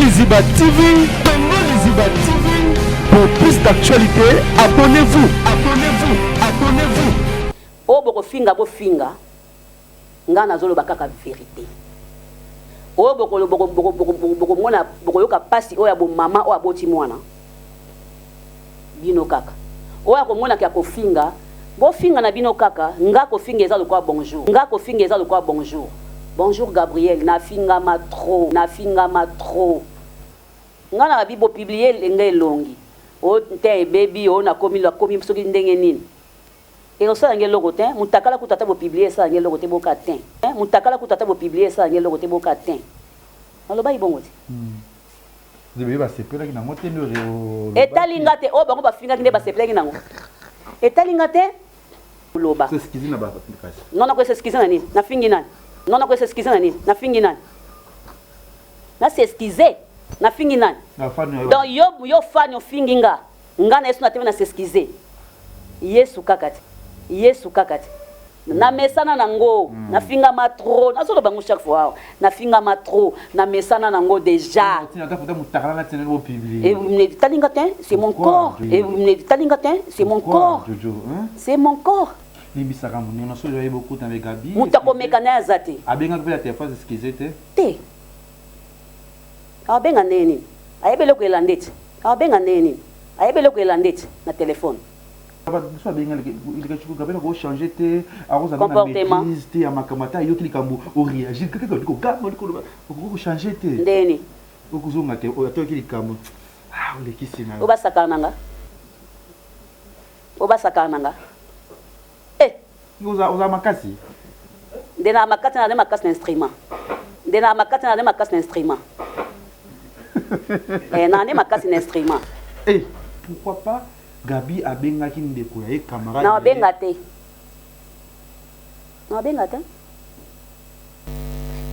Liziba TV, Congo Liziba TV. Pour plus d'actualités, abonnez-vous, abonnez-vous, abonnez-vous. Oyo bokofinga bofinga, nga nazoloba kaka verite. Oyo bokomona bokoyoka pasi oyo ya bomama oyo aboti mwana bino kaka. Oyo akomona ke akofinga bofinga na bino kaka, nga kofinga eza lokola bonjour, nga kofinga eza lokola bonjour. Bonjour Gabriel, nafingama trop, nafingama trop. Nga na babi bo publier nga elongi, oh teint ebebi, oh nakomi nakomi soki ndenge nini. Ekosala nga eloko te, mutakala kutu ata bo publier esala nga eloko te boka teint. Mutakala kutu ata bo publier esala nga eloko te boka teint. Nalobaki bongo te. Ebele basepelaki nango te nde olobaki. Etali nga te oyo bango bafingaki nde basepelaki nango. Etali nga te loba. S'excuser na ba kasi. Non nako s'excuser na nini? Nafingi nani? Non nako s'excuser na nini? Nafingi nani? Na s'excuser? Nafingi nani? Na fan yo. Donc yo yo fan ofingi nga. Nga na yesu na teme na s'excuser. Yesu kaka te. Yesu kaka te. Na mesana na ngo. Mm. Na fingama trop. Nazo loba ngo chaque fois awa. Na fingama trop. Na mesana na ngo déjà. Et talinga te, c'est mon corps. Et talinga te, c'est mon corps. C'est mon corps. Limbisaka monene soki oyebi okuta na Gabi. Moto akomeka naye aza te. Abengaki mpe na telefone excuse te. Te. Abenga ndenge nini? Ayebi eloko elanda eti. Abenga ndenge nini? Ayebi eloko elanda eti na telefone. Bato mosusu babenga Leketshou Gabriel ako changer te, akozala na Comportement. maîtrise te ya makambo ata ayoki likambo o réagir kaka kaka koganga olingi koloba okoki ko changer te. Ndenge nini? Okozonga te ata oyoki likambo ah olekisi na yo. Oyo basakana na nga. Oyo basakana na nga. Eh! Oza oza makasi. Nde na makasi na makasi na instrument. Nde na makasi na makasi na instrument. Eh na nde makasi na instrument. Eh pourquoi pas Gaby abengaki ndeko ya ye camarade na abenga te. Na abenga te.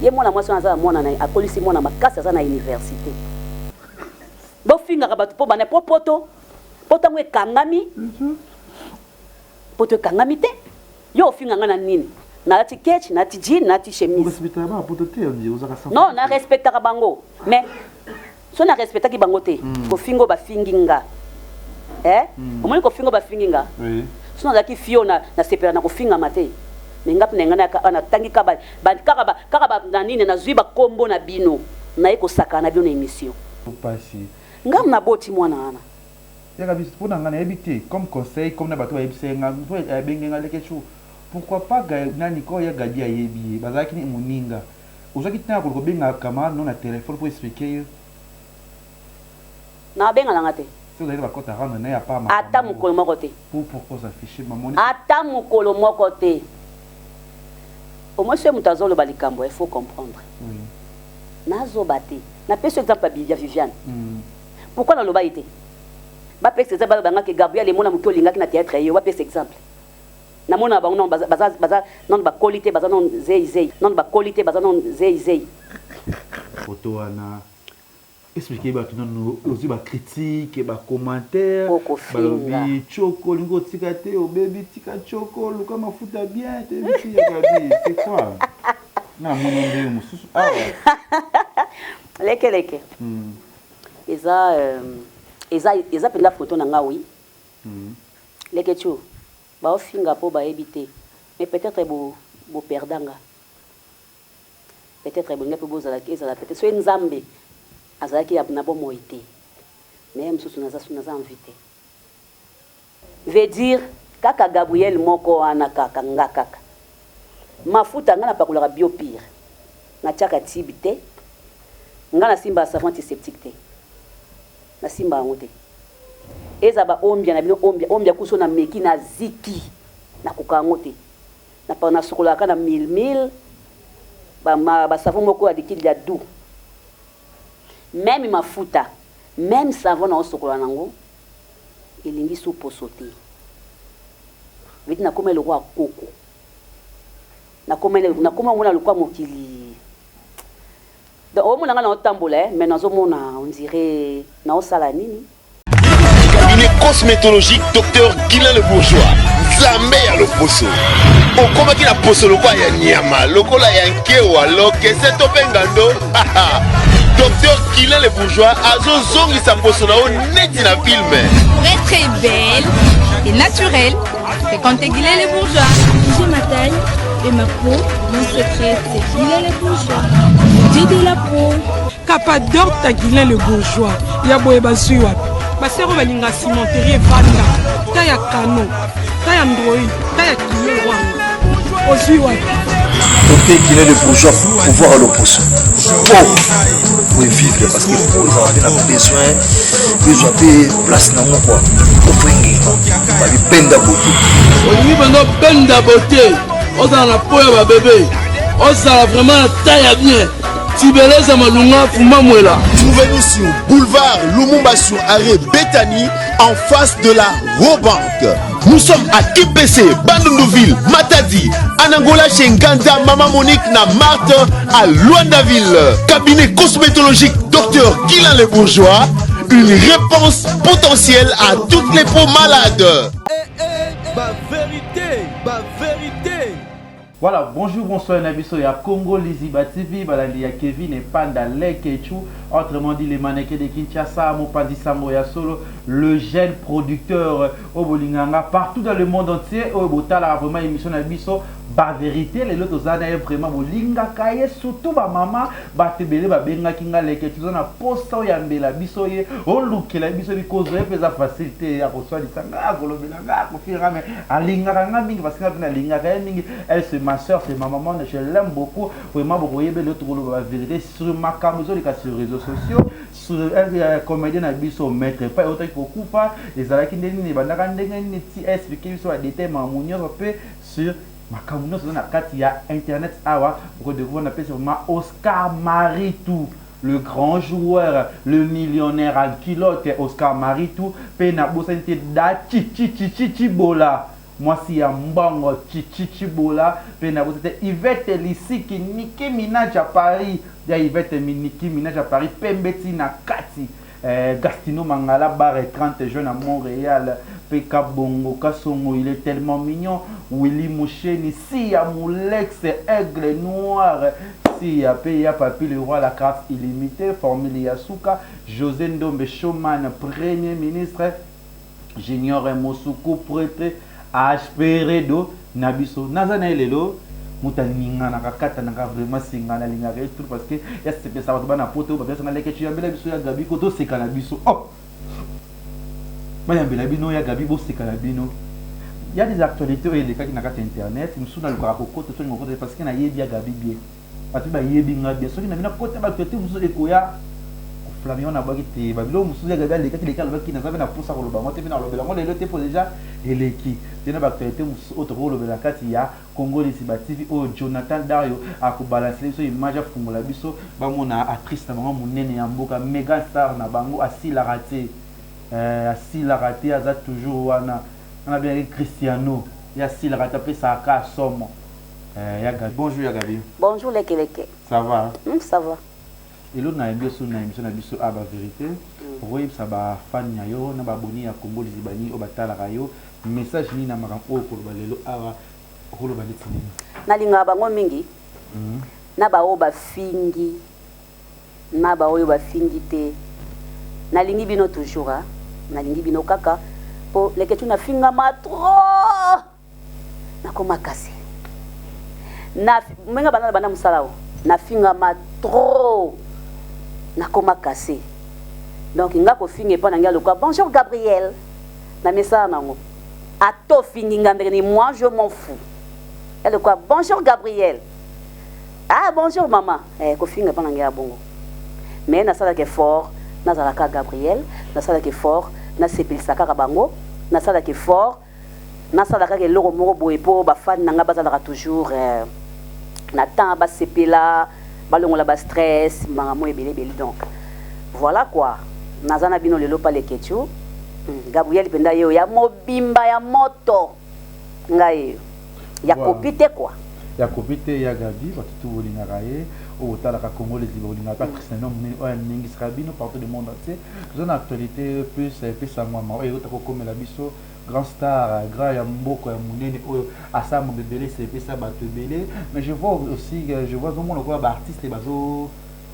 Ye mwana mwasi wana aza na mwana na ye akolisi mwana makasi aza na universite. Bofingaka bato po bana po poto poto yango ekangami. Poto ekangami te. Yo ofinga nga na nini? Nalati ketch, nalati jean, nalati chemise. Non, na respectaka bango. Mais so na respectaki bango te, mm. kofinga oyo bafingi nga. Eh? Mm. Omoni kofinga oyo bafingi nga? Oui. So nazalaki fio na nasepela na kofingama te. Mais nga mpe na ngai natangi kaka kaka kaka na nini nazwi bakombo na bino naye kosakana na bino na émission. Pasi. Nga naboti mwana wana. Yaka biso pona nga nayebi te comme conseil comme na bato bayebisa ye nga mutu abenge nga leketshou pourquoi pas nani ko ya Gaby ayebi ye bazalaki ni moninga ozwaki temps ya koluka obenga camarade no na telephone po expliquer ye Na benga na nga te. Si ozali na ba compte à rendre naye à part Ata mokolo moko te. Pour pourquoi s'afficher mamoni Ata mokolo moko te. Au moins soki moto azoloba likambo il faut comprendre. Oui. Nazoba te. Napesi yo exemple ya Viviane. Pourquoi naloba ye te? Bapesa exemple baloba nga ke Gabriel emona moke olingaki na theatre ye bapesa exemple. Namona bango nano baza baza baza nano bakoli te baza nano zeyi zeyi nano bakoli te baza nano zeyi zeyi. Photo wana expliquer bato nanu ozwi ba critique ba commentaire balobi tshoko olingi otika te obebi tika tshoko luka mafuta bien te bisi ya Gaby c'est quoi nga namoni nde mosusu awa leke leke Eza eza eza penza photo na nga oui. Leketshou bao finga po bayebi te mais peut etre bo bo perda nga peut etre bolinga pe bozala ezala peut soki nzambe azalaki na bomoi te mais mususu naza naza en vie te. Veut dire kaka Gabriel moko wana kaka nga kaka mafuta nga napakolaka bio pire natiaka tube te nga nasimbaka savon antiseptique te nasimba yango te eza ba ombia na bino ombia ombia kuso na meki na ziki nakoka yango te na nasukolaka na mille mille ba, ba savon moko ya liquide ya doux meme mafuta meme savon na osokola nango Elingi su poso te. Veti nakoma lokola koko. Nakoma nakoma omona lokola mokili. Donc omona nga naotambola eh, mais nazomona on dirait naosala nini? Cabinet cosmétologique Docteur Guilain le Bourgeois, Nzambe ya loposo. Okomaki na poso lokola ya nyama, lokola ya nkewa, lokese to mpe ngando. Docteur Docteur Guilain le Bourgeois azozongisa mposo na yo neti na film. Pour être belle et naturelle, fréquentez Guilain le Bourgeois. J'ai ma taille et ma peau, mon secret c'est Guilain le Bourgeois. Dieu de la peau. Capador ta Guilain le Bourgeois ya boye bazwi wapi basero balinga cimenterie evanda ta ya kano ta ya android ta ya kilo wana ozwi wapi. Docteur Guilain le Bourgeois, pouvoir à l'opposition. Po po vivre parce que po ezala mpe na besoin ezwa mpe place nango kua ofengenga babibenda bote. Olingi mpenza obenda bote, ozala na po ya babebe, ozala vraiment na taille ya bien. Tibeleza Malunga Fumba Mwela. Trouvez-nous sur boulevard Lumumba sur arrêt Bethany en face de la Robank. Nous sommes à KPC, Bandundouville, Matadi, Anangola chez Nganda, Maman Monique na Marthe à Luandaville. Cabinet cosmétologique Docteur Guilain Le Bourgeois, une réponse potentielle à toutes les peaux malades. Ba vérité, ba vérité. Voilà, bonjour, bonsoir na biso ya Congo Liziba TV, balandi ya Kevin et Panda Lekechu, autrement dit les mannequins de Kinshasa, Mopanzi Sango ya solo, le jeune producteur obolinganga partout dans le monde entier, oyo botala vraiment émission na biso ba vérité, lelo tozana ye vraiment bolingaka ye surtout ba mama bato ebele babengaki nga Lekechu toza na posa oyo yambela biso ye olukela biso bikozo ye mpe eza facile te ya koswanisa nga akolobela nga akofira mais alingaka nga mingi parce que nga mpe nalingaka ye mingi. Elle, c'est ma soeur, c'est ma maman, je l'aime beaucoup vraiment. Bokoyebela tokoloba ba vérité sur makambo ezoleka sur réseaux sociaux, sur comédien na biso Maître Pa eutaki kokufa, ezalaki nde nini, ebandaka ndenge nini, ti explique biso ba détail makambo nyonso mpe sur makambo nyonso eza na kati ya internet. Awa bokodécouvrir na pesi vraiment Oscar Maritou, le grand joueur, le millionnaire en culotte, Oscar Maritou. Mpe nabosani te da Chichichichichibola, mwasi ya mbongo Chichichibola. Mpe nabosani te Ivete Lisiki, Niki Minaj ya Paris, ya Ivete Niki Minaj ya Paris, pembe ti na kati. Gastino Mangala Bar 30 juin à Montréal, PK Bongo Kasongo, il est tellement mignon. Willy Moucheni, Sia Moulex, Aigle Noir, Sia P.A. Papi le Roi, la grâce illimitée, Formule Yasuka, José Ndombe Showman, Premier ministre, Junior Mosuku, prêtre, HP Redo, Nabiso, Naza lelo, moto aninganaka katanaka vraiment singa nalingaka ye trop parce que ya sepesa bato bana poto oyo bapesanga Lekechu yambela biso ya Gabi ko toseka na biso. Oh, bayambela bino ya Gabi boseka na bino. Ya des actualités oyo elekaki na kati ya internet mosusu nalukaka kokota soki kokota parce que nayebi ya Gabi bien, bato bayebi nga bien. Soki na bino kota baactualité mosusu ekoya koflame wana abwaki te babiloko mosusu ya Gabi alekaki leki alobaki naza mpe na posa koloba yango te mpe nalobela yango lelo te mpo déjà eleki te na baactualité mosusu oyo tokolobela kati ya Congo Lisiba TV oyo. Jonathan Dario akobalancer biso image, afungola biso bamona actrice na bango monene ya mboka, mega star na bango, asilaka te, asilaka te, aza toujours wana wana bengaki Cristiano ye asilaka te, apesaka ka somo. Ya Gabi, bonjour ya Gabi. Bonjour Lekeleke. Ça va? Ça va. Elo nayebi oso na émission na biso a ba vérité, okoyebisa bafani na yo na baboni ya Congo Liziba nini oyo batalaka yo, message nini na makambo oyo koloba lelo awa, okoloba neti nini? Nalingaka bango mingi, na baoyo bafingi na baoyo bafingi te, nalingi bino toujours, ah. Nalingi bino kaka mpo Leketu nafingama trop, nakoma kasi na ndenge banda banda mosala o nafingama trop, nakoma kase. Donc nga kofinga epa na ngai lokwa bonjour Gabriel na mesala nango ata ofingi nga ndenge ni, moi je m'en fous. Ya lokwa bonjour Gabriel, ah bonjour mama. Kofinga epa na ngai ya bongo, mais nasalaka effort nazalaka Gabriel, nasalaka effort nasepelisa kaka bango, nasalaka effort nasala kaka eloko moko boye mpo bafani na ngai bazalaka toujours na temps basepela, balongola bastress, makambo ebele ebele. Donc voilà quoi, naza na bino lelo pa Leketu. Gabriel mpenza ye oyo ya mobimba ya moto ngai eyo ya kopi te quoi. Ya kopi te ya Gabi, bato tu bolingaka ye oyo botalaka Congo Lesiba, bolingaka mpe actrice na bino monene oyo aningisaka bino partout du monde entier. Toza na actualité plus epesangwama oyo euta kokomela biso grand star, grand ya mboka ya monene oyo asala moto ebele, sepesa bato ebele. Mais je vois aussi, je vois ozomona lokola baartiste bazo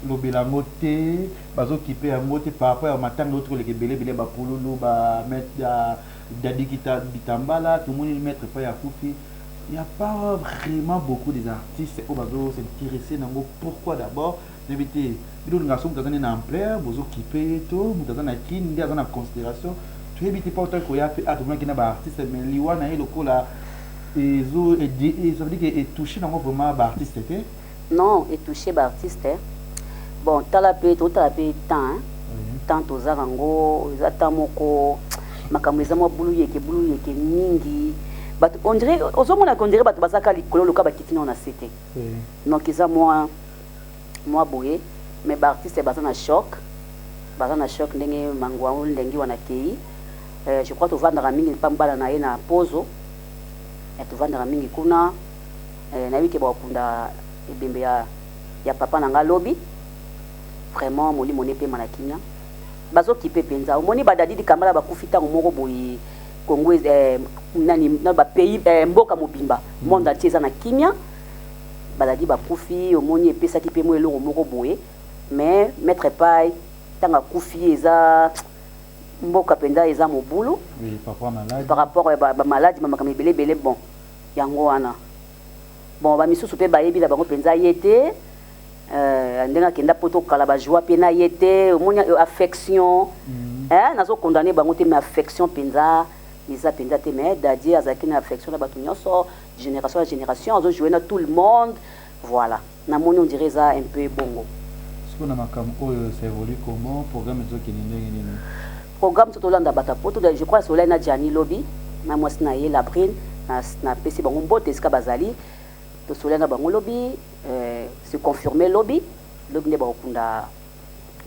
lobela yango te, bazo kipe yango te par rapport ya matanga euti koleka ebele ebele ya ba pululu, ba maître Daddy kita bitambala, tomoni maître Payi akufi, il ya pas vraiment beaucoup des artistes oyo bazo s'interesser nango pourquoi d'abord nayebi te bino olingaka soki moto aza nde na ampleur bozo kipe ye to moto aza na kin nde aza na consideration toyebi te po autaki koya pe awa tomonaki na ba artistes mais liwa na ye lokola ezo ça veut dire que e touche nango vraiment ba artistes te. Non e touche ba artistes bon tala pe totala pe temps hein temps toza nango eza temps moko makambo eza mwa bulu yeke bulu yeke mingi bato on dirait ozomona on dirait bato bazaka likolo loka bakiti nao na se te donc eza mwa mwa boye mais ba artistes baza na choc baza na choc ndenge mangwa ndenge wana kei euh, je crois tovandaka mingi mpa bana na ye na pozo tovandaka mingi kuna Eh, nayebi ke bakokunda ebembe ya, ya papa na nga lobi. Vraiment molimo ne pema na kimia. Bazokipe mpenza. Omoni ba Dadidi Kambala bakufi ntango moko boye Congo eh, nani na ba pays eh, mboka mobimba monde entier eza na kimia. Badadi bakufi, omoni epesaki mpe mwa eloko moko boye. Mais Maître Pay ntango akufi eza mboka mpenza eza mobulu. Oui, par rapport à maladi. Par rapport ya ba, ba maladi ba makambo ebele ebele bon. Yango wana. Bon ba misusu pe bayebi na bango penza ye te euh, ndenge akenda poto kala ba joua pe na ye te omoni affection mm. eh, nazo condamner bango te mais affection penza eza penza te mais Daddy azalaki na affection na bato nyonso génération na génération azo jouer na tout le monde voilà namoni on dirait eza un peu bongo. Sikoyo na makambo oyo ça evolue comment programme ezokende ndenge nini? Programme so tolanda bato ya poto je crois Soleil na Gianni lobi na mwasi na ye Labrine na pesi bango mbote esika bazali tosolai na bango lobi euh, se confirmer lobi lobi nde bakokunda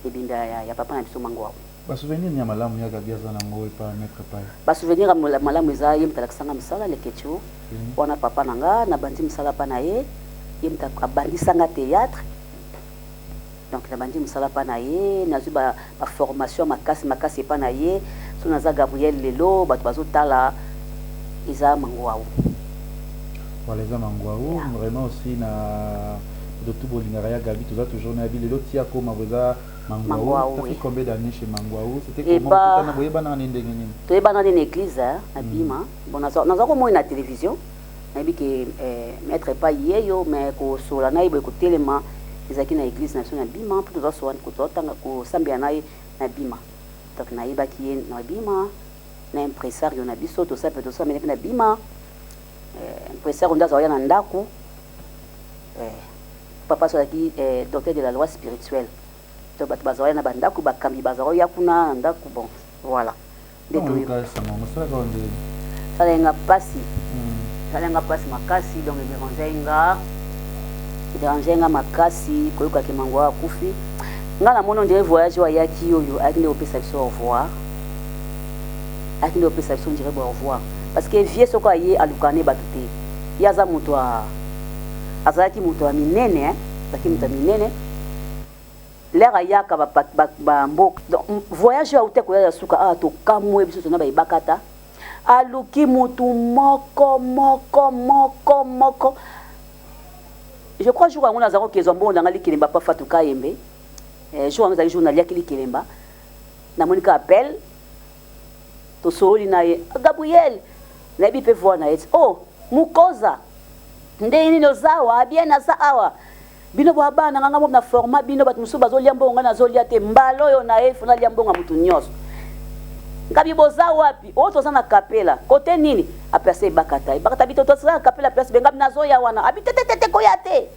ebembe ya, ya papa na biso Mangwawu. Ba souvenir nini ya malamu ya Gaby aza nango epa Maitre Payi? Ba souvenir ya malamu eza ye moto alakisa nga mosala Leketshou wana papa na nga nabandi mosala pa na ye ye moto abandisa nga théâtre donc nabandi mosala pa na ye nazwi ba, ba formation makasi makasi epa na ye so naza Gabriel lelo bato bazotala eza Mangwawu. Voilà eza Mangwawu yeah. Vraiment aussi na bato tout bolingaka ya Gaby toza toujours na ya bi lelo ti akoma boza Mangwaou, t'as fait combien d'années chez Mangwaou? C'était comment? Okutana boyebanaka ne ndenge nini? Toyebana nde na église na Bima. Bon naza komona na télévision. Nayebi ke eh, maître epai yeyo mais kosola na ye boye kotelema ezalaki na église na biso na Bima mpo toza soa tozotanga kosambela na ye na Bima. Donc nayebaki ye na Bima na impresario na biso tosala mpe tosambela mpe na Bima. Eh, impresario nde azalaki na ndako. Eh, Papa azalaki eh, docteur de la loi spirituelle. Donc bato bazalaki na bandako, bakambi bazalaki ya kuna na ndako, bon voilà. Nde toyoka sango yango esalaka yo ndenge? Esalaki nga pasi. Esalaki nga pasi makasi, donc ederangeaki nga, ederangeaki nga makasi koyoka ke Mangwa akufi. Nga namoni on dirait voyage oyo ayaki oyo, ayaki nde kopesa biso au revoir. Ayaki nde kopesa biso on dirait au revoir. Parce que vieux soko aye alukaka ne bato te. Ye aza moto ya azalaki moto ya minene hein, azalaki moto ya minene. L'heure ayaka ba ba ba mboka donc voyage oyo awuti koya ya suka awa tokamwe biso tona ba ebakata aluki mutu moko moko moko moko je crois jour yango naza kokezwa mbongo na nga likelemba pa Fatou Kayembe eh, jour yango ezalaki jour naliaki likelemba namoni ka appel tosololi na ye Gabriel nayebi mpe voix na ye oh mukoza ndenge nini oza awa bien naza awa bino bwa bana nga nga na format bino bato mosusu bazolia mbongo nga nazolia te mbala oyo na ye fo nalia mbongo ya moto nyonso ngabi boza wapi oyo toza na kapela kote nini aplace ebakata ebakata bito toza na kapela place be ngabi nazoya wana abi tetetete koya te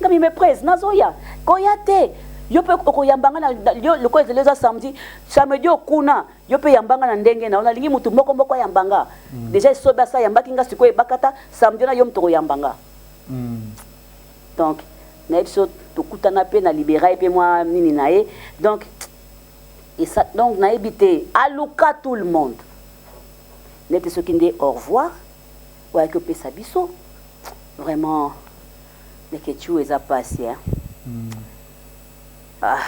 ngabi me prese nazoya koya te yo mpe okoyamba nga lokola ezali eza samedi samedi okuna yo mpe yamba nga na ndenge na yo nalingi motu moko moko ayamba nga mm. deja esobe asa ayambaki nga sikoyo ebakata samedi wana yo moto okoyamba nga mm. donc nayebi so tokutana mpe na libera ye mpe mwa nini na ye donc esa, donc nayebi te aluka tout le monde nete soki nde au revoir oyaki opesa biso vraiment leketchou eza pasi hein? mm. ah,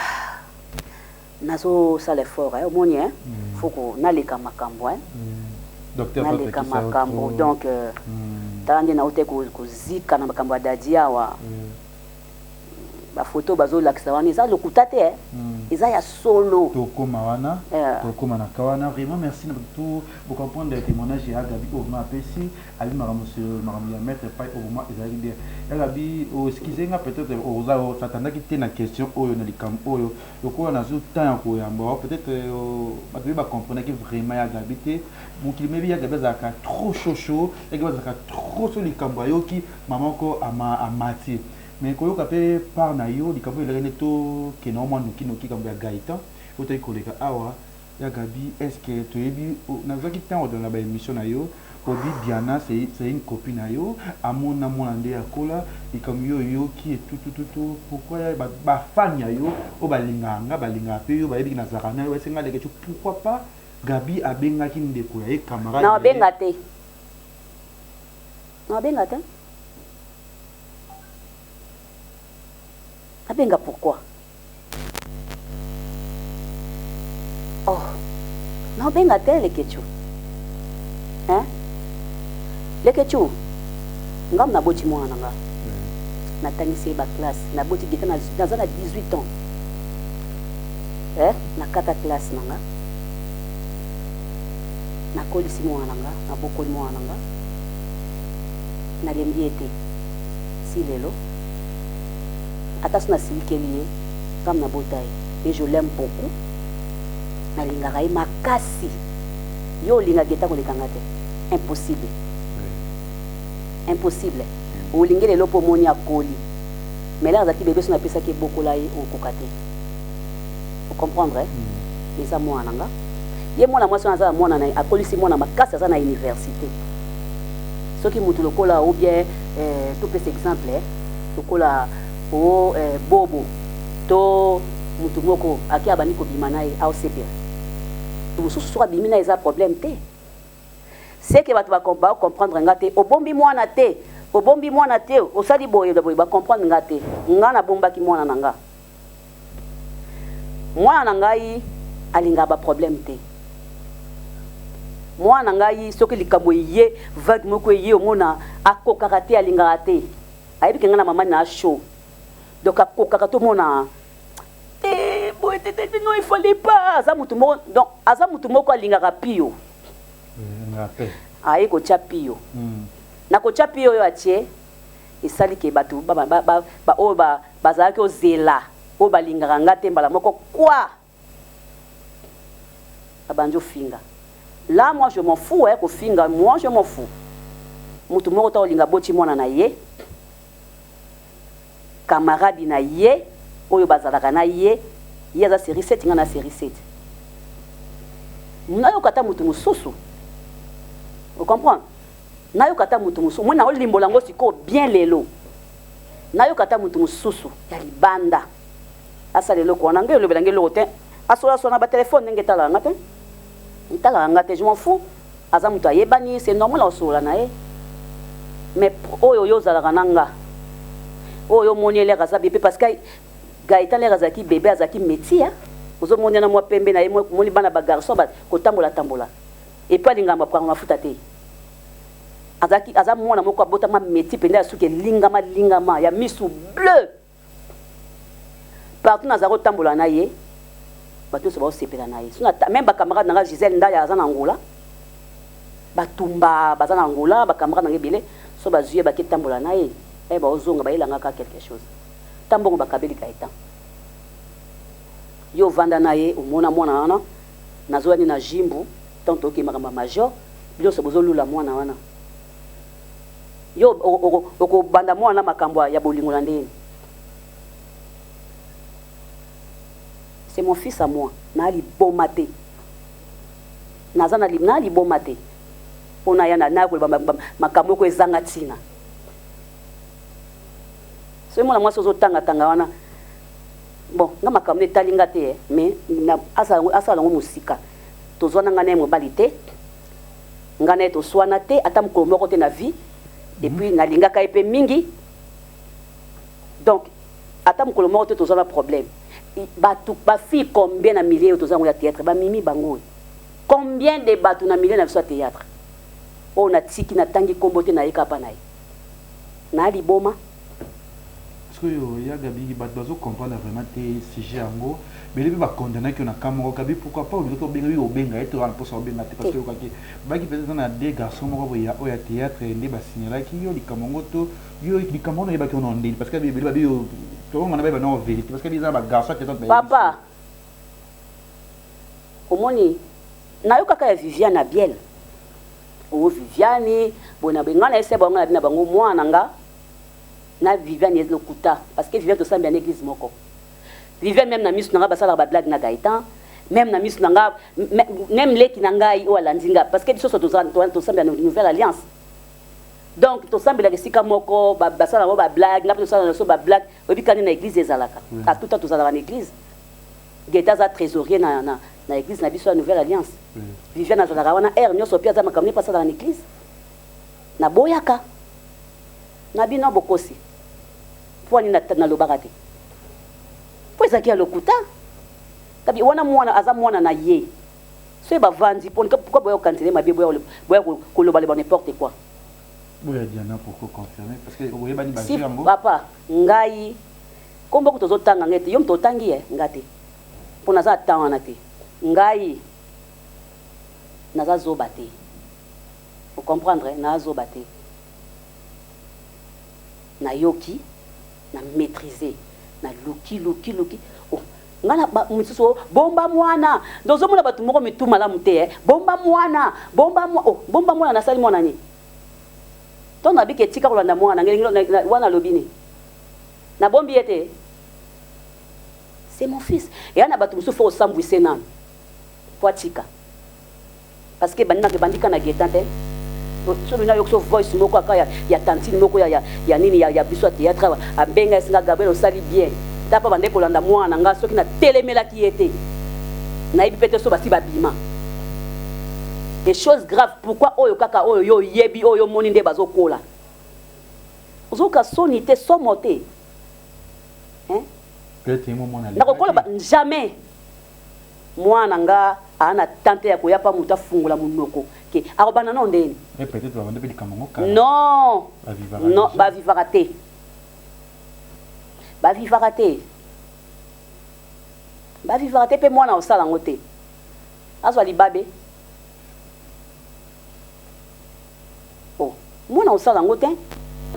nazosala effort eh, omoni eh? mm. faut ko naleka makambo eh? mm. naleka makambo donc euh, mm. tala nde nauti kozika na makambo ya dadi awa mm. Ba photo bazo lakisa wana eza lokuta te eh. Eza ya solo. Tokoma wana, tokoma na cas wana. Vraiment merci na bato tout bo comprendre témoignage ya Gaby oyo vraiment apesi, abi makambo sur makambo ya maître Pay oyo vraiment ezalaki bien. Ya Gaby, o excuser nga peut-être oza o s'attendaki te na question oyo na likambo oyo lokola nazui temps ya koyamba yo peut-être bato ebele ba comprenaki vraiment ya Gaby te. Mokili moyebi ya Gaby azalaka trop chaud chaud, ya Gaby azalaka trop soki likambo ayoki mama moko amati. Mais koyoka pe part na yo likambo oyo elakaki nde to kende yango mwa noki noki likambo ya Gaëtan eutaki koleka awa ya Gaby est ce que toyebi nazuaki temps kolanda ba emission na yo olobi Diana c'est une copine na yo amona mwana nde akola likambo yo oyoki et tout tout tout pourquoi ya ba fan ya yo oyo balingaka nga balingaka pe yo bayebi ke nazalaka na yo bayebisi nga Leketshou pourquoi pas Gaby abengaki ndeko ya ye camarade na ye. Naobenga te. Naobenga te. Abenga pourquoi? Oh, naobenga te Leketchou. Hein? Leketchou, nga naboti mwana na nga. Natangisi ye ba classe, naboti geta naza na 18 ans. Eh, nakata classe na nga. Nakolisi mwana na nga, nabokoli mwana na nga. Nalembi ye te ti lelo ata soki nasilikeli ye comme nabota ye et je l'aime beaucoup nalingaka ye makasi yo olinga Geta koleka nga te impossible impossible olingi lelo mpo omoni akoli mais lere azalaki bebe so napesaki ebokola ye okoka te ocomprendre mm. eza mwana na nga ye mwana mwasi wana aza na mwana na ye akolisi mwana makasi aza na université Soki mutu lokola ou bien eh, topesa exemple eh, lokola o eh, bobo to mutu moko ake abandi kobima na ye aosepela mosusu soki abimi na ye eza problème te seke bato bacomprendre nga te obombi mwana te obombi mwana te osali boye boye bacomprendre nga te nga nabombaki mwana na nga Mwana na ngai alingaka ba problème te. Mwana na ngai soki likambo eye vague moko eye omona akokaka te alingaka te. Ayebi ke ngai na mama na chaud. Donc akokaka tomona te boye te te non il fallait pas aza mutu moko donc aza mutu moko alingaka pio. Aye kotia pio. Na kotia pio oyo atie esali ke bato ba, ba, ba, ba oyo ba, bazalaki ozela oyo balingaka nga te mbala moko quoi babandi ofinga là moi je m'en fous eh, kofinga moi je m'en fous moto moko ta olinga boti mwana na ye camarade na ye oyo bazalaka na ye ye aza série 7 nga na série 7 nayoka ata moto mosusu ocomprendre Nayoka ata mutu mosusu omoni nao limbola yango sikoyo bien lelo nayoka ata mutu mosusu ya libanda asala eloko wana ngai olobela ngai eloko te asola sola na ba telephone ndenge etalaka nga te etalaka nga te je m'en fous aza mutu ayebani c'est normal osolola na ye mais oyo yo ozalaka na nga oyo omoni elere aza bebe parce que Gaëtan lere azalaki bebe azalaki métis hein ozomoni na mwa pembe na ye moni bana ba garçon kotambola tambola Et puis alingaka makambo mafuta te. Azalaki aza mwana moko abotama meti mpenza ya suki elingama lingama ya misu bleu. Partout nazala kotambola na ye bato nyonso baosepela na ye. Suna même ba camarade na nga Gisèle Ndaya aza na Angola. Batumba baza na Angola, ba camarade na nga ebele so bazwi ye bake tambola na ye. Eh baozonga bayelanga ka quelque chose. Ta mbongo bakabeli Gaëtan. Yo ovanda na ye omona mwana wana Nazoya nde na jimbu tango toke makambo ya major bino nionso bozo lula mwana wana yo oko banda mwana na makambo ya bolingo na ndenge c'est mon fils à moi na liboma te naza na na liboma te pona ya na na koloba makambo oko ezanga ntina soki mwana mwasi ozotanga tanga wana Bon nga makambo etali nga te mais asala yango musika tozwana nga naye mobali te nga naye toswana te ata mokolo moko te na vie et puis nalingaka ye pe mingi donc ata mokolo moko te tozwana problème bato ba fille combien na milieu oyo toza yango ya théâtre bamimi bango oyo combien de bato na milieu na biso ya théâtre oyo natiki natangi nkombo te nayeka pa na ye na liboma. Sikoyo ya Gaby batu bazo comprendre vraiment te sujet yango bele pe ba condamnaki yo na cas moko Gaby pourquoi pas olingaki obenga yo obenga ye te oza na posa obenga te parce que oyokaki baki peut-être eza na deux garçons moko boye ya oyo ya theatre nde ba signalaki yo likambo yango to yo likambo wana oyebaki yango na ndeni parce que ebele babi yo tokongana bayeba nao verite parce que eza na ba garçons ya theatre papa omoni nayokaka ya Viviane na Biel o Viviane boye na boye ngai na ese bango na bina bango mwana nga na Viviane ez lokuta parce que Viviane tosambela na église moko Viviane même na misu na nga basalaka ba blague na Gaëtan même na misu na nga même leki na ngai oyo alandi nga parce que biso so tosambela na nouvelle alliance donc tosambelaka esika moko basala yango ba blague nga mpe tosala na biso ba blague oyebi kani na église ezalaka à tout temps tozalaka na église Gaëtan aza trésorier na, na, na église na biso ya nouvelle alliance Viviane azalaka wana heure nyonso mpe aza makambo ne mpe asalaka na église naboyaka Na bino bokosi. Mpo nini nalobaka te? Mpo ezalaki ya lokuta. Kabi wana mwana aza mwana na ye. Soki bavandi mpo pourquoi boya kokanisela ye mabe boya boya koloba loba n'importe quoi. Boya Diana pour ko confirmer parce que oyebani ba si, yango. Papa ngai kombo kutu ozotanga ngai te yo moto otangi ye nga te mpo naza ata wana te ngai naza zoba te o comprendre naza zoba te. Nayoki na maitriser na luki luki luki oh nga na ba misusu oh bomba mwana donc ozomona bato moko mitu malamu te eh bomba mwana bomba mwa oh bomba mwana nasali mwana nini to na bike tika kolanda mwana ngelingi wana alobi nini nabombi ye te c'est mon fils eya na bato mosusu fo osambwise nanu po atika Parce que bandi ebandi ka na Gaetan te. Soki na yoki so voice moko aka ya, ya tantine moko ya, ya, ya nini ya, ya biso ya théâtre awa abenga esinga Gabriel osali bien. Tapa bande kolanda mwana na nga soki na telemelaki ye te. Nayebi pe te so basi babima. Des choses graves pourquoi oyo kaka oyo yo oyebi oyo omoni nde bazokola. Ozoka soni te somo te. Hein? Nakokola ba jamais. Mwana nga aa na temps te ya koya pa mutu afungola munoko ke akobanda nao ndeni. Mais peut etre babanda pe likambo yango kala. Non! Non, ba vivaka te. Ba vivaka te. Ba vivaka te pe mwana osala yango te. Azwa libabe. Oh, mwana osala yango te.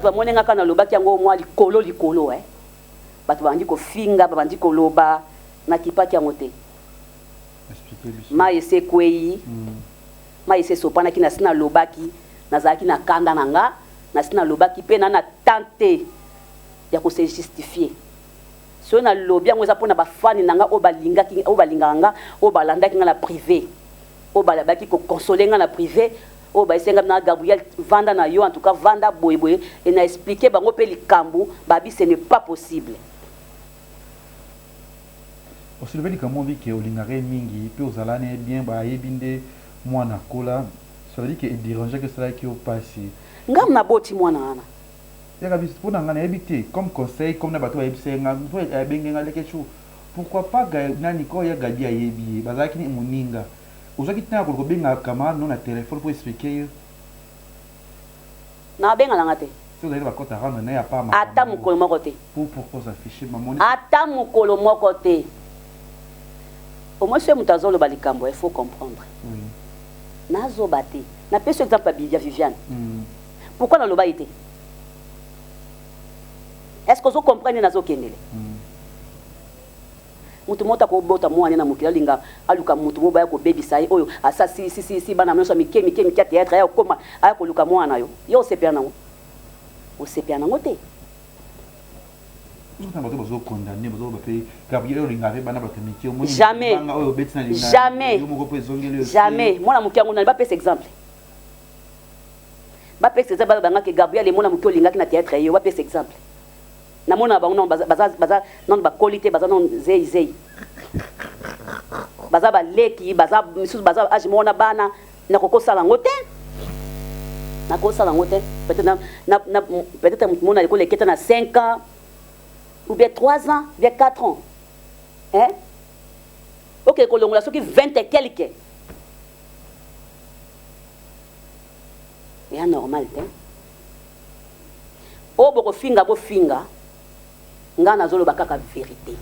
Bamoni nga kaka nalobaki yango mwa likolo likolo eh. Bato babandi kofinga, babandi koloba, nakipaki yango te. Mayi esi ekweyi, mayi esi esopanaki, nasi nalobaki, nazalaki na kanda na nga, nasi nalobaki pe na na temps te ya ko se justifier. Soki nalobi yango eza pona ba fans na nga oyo balingaki, oyo balingaka nga, oyo balandaki nga na prive, oyo bayaki ko consoler nga na prive, oyo bayebisaki nga na Gabriel vanda na yo en tout cas vanda boye boye et na expliquer bango pe likambu babi ce n'est pas possible. O soulever likambo moko ke olingaka ye mingi pe ozala na ye bien ba ayebi nde mwana akola ça veut dire que e derangeaki esalaki yo pasi. Nga naboti mwana wana. Yaka biso pona nga nayebi te comme conseil comme na bato bayebisa ye nga mutu abenge nga leketshou pourquoi pas nani ko ya Gaby ayebi ye bazalaki moninga Ozwaki temps ya koluka obenga camarade no na telephone po expliquer ye? Na benga na nga te. Si ozalaki na ba compte à rendre naye à part makambo Ata mokolo moko te. Pour pourquoi s'afficher ba moni Ata mokolo moko te. Au moins soki moto azoloba likambo il faut comprendre. Oui. Nazoba te. Napesi yo exemple ya Viviane. Pourquoi naloba ye te? Est-ce que ozo comprendre nde nazokendele? Mutu moko te akobota muana na mokili alinga aluka mutu moko baya kobebisa ye oyo asa si si si si bana nionso ya mike mike mike ya theatre aya kokoma aya koluka muana na yo yo osepela nango osepela nango te. Jamais jamais jamais mwana moke yango nani bapesa exemple bapesa exemple baloba nga ke Gabriel mwana moke olingaki na theatre yo bapesa exemple Na mona bango nanu baza baza baza nanu bakoli te baza nanu zeyi zeyi baza ba leki baza misusu baza age moko na bana nakoki kosala yango te nakoki kosala yango te peut-être na, na, na, peut-être moto mona aleki oleki ata na 5 ans ou bien 3 ans ou bien 4 ans hein okende kolongola soki 20 et quelque eya normal te Oyo boko finga bo finga. Nga nazoloba kaka verite.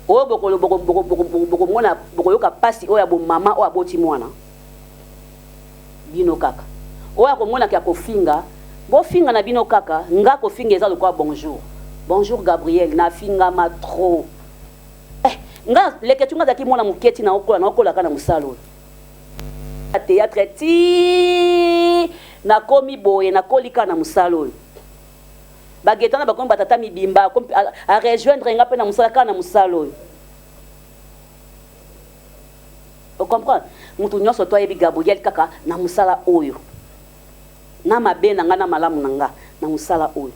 Oyo bokomona bokoyoka pasi oyo ya bomama oyo aboti mwana. Bino kaka. Oyo akomona ke akofinga, bofinga na bino kaka, nga kofinga eza lokola bonjour. Bonjour Gabriel, nafingama trop. Eh, nga leketchou nga azalaki mwana moke ti naokola, naokola kaka na mosala oyo. Theatre ti nakomi boye, nakoli kaka na mosala oyo. Ba Gaetana bakomi ba tata mibimba, a rejoindre nga pe na mosala kaka na mosala oyo. O comprendre? Mutu nyonso to ayebi Gabriel kaka na mosala oyo. Na mabe na nga na malamu na nga na mosala oyo.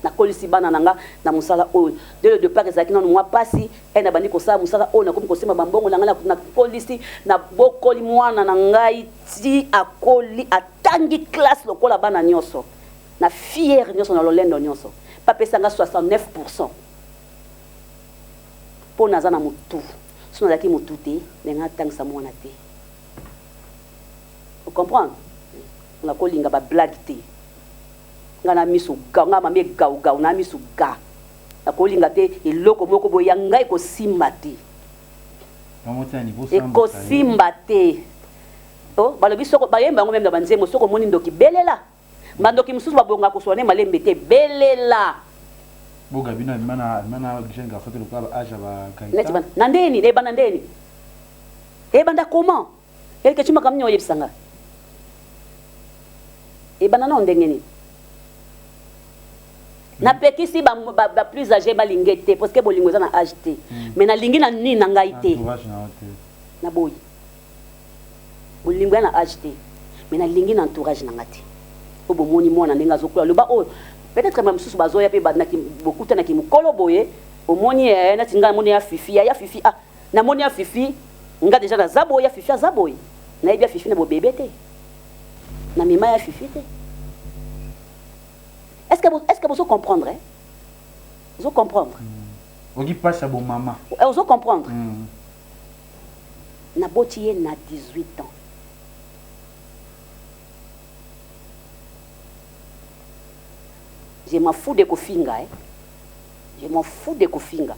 Nakolisi bana na nga na mosala oyo. Dès le départ ezalaki nanu mwa pasi, eh nabandi kosala mosala oyo nakomi kosimba ba mbongo na nga nakolisi nabokoli mwana na ngai ti akoli atangi classe lokola bana nyonso. Na fière nyonso na lolendo nyonso pe apesa nga 69 pourcent po naza na mutu soki nazalaki mutu te ndenge natangisa mwana te o comprendre nakolinga ba blague te nga na miso ga nga mami egau gau na miso ga nakolinga te eloko moko boye ya ngai ekosimba te ekosimba te oh, balobi soko bayemba yango meme na banzembo soko omoni ndoki belela Ba ndoki mususu ba bonga kosua ne malembe te belela. Bo Gabino abima na abima na jeune garçon te lokola ba age ya ba Gaëtan. Na ndenge nini ebanda ndenge nini ebanda comment Elkechu makambo nini oyebisa nga ebanda nao ndenge nini napekisi ba, ba, ba plus age balinge te parce que bolingo eza na age te mm. mais nalingi na nini na ngai te naboyi Bolingo ya na age te mais na lingi na entourage na nga te. Oyo bomoni mwana ndenge azokola loba oyo peut-être ba misusu bazoya pe bokuta na kimukolo boye omoni eh, nati nga namoni ya fifi ya fifi ah namoni ya fifi nga deja naza boye ya fifi aza boye nayebi ya fifi na bobebe te na mema ya fifi te. Est-ce que est-ce que bozo comprendre eh? Ozo comprendre? Mm. Oki pasi ya bomama. Eh, ozo comprendre? Mm. Naboti ye na 18 ans. Je m'en fous de kofinga eh. Je m'en fous de kofinga.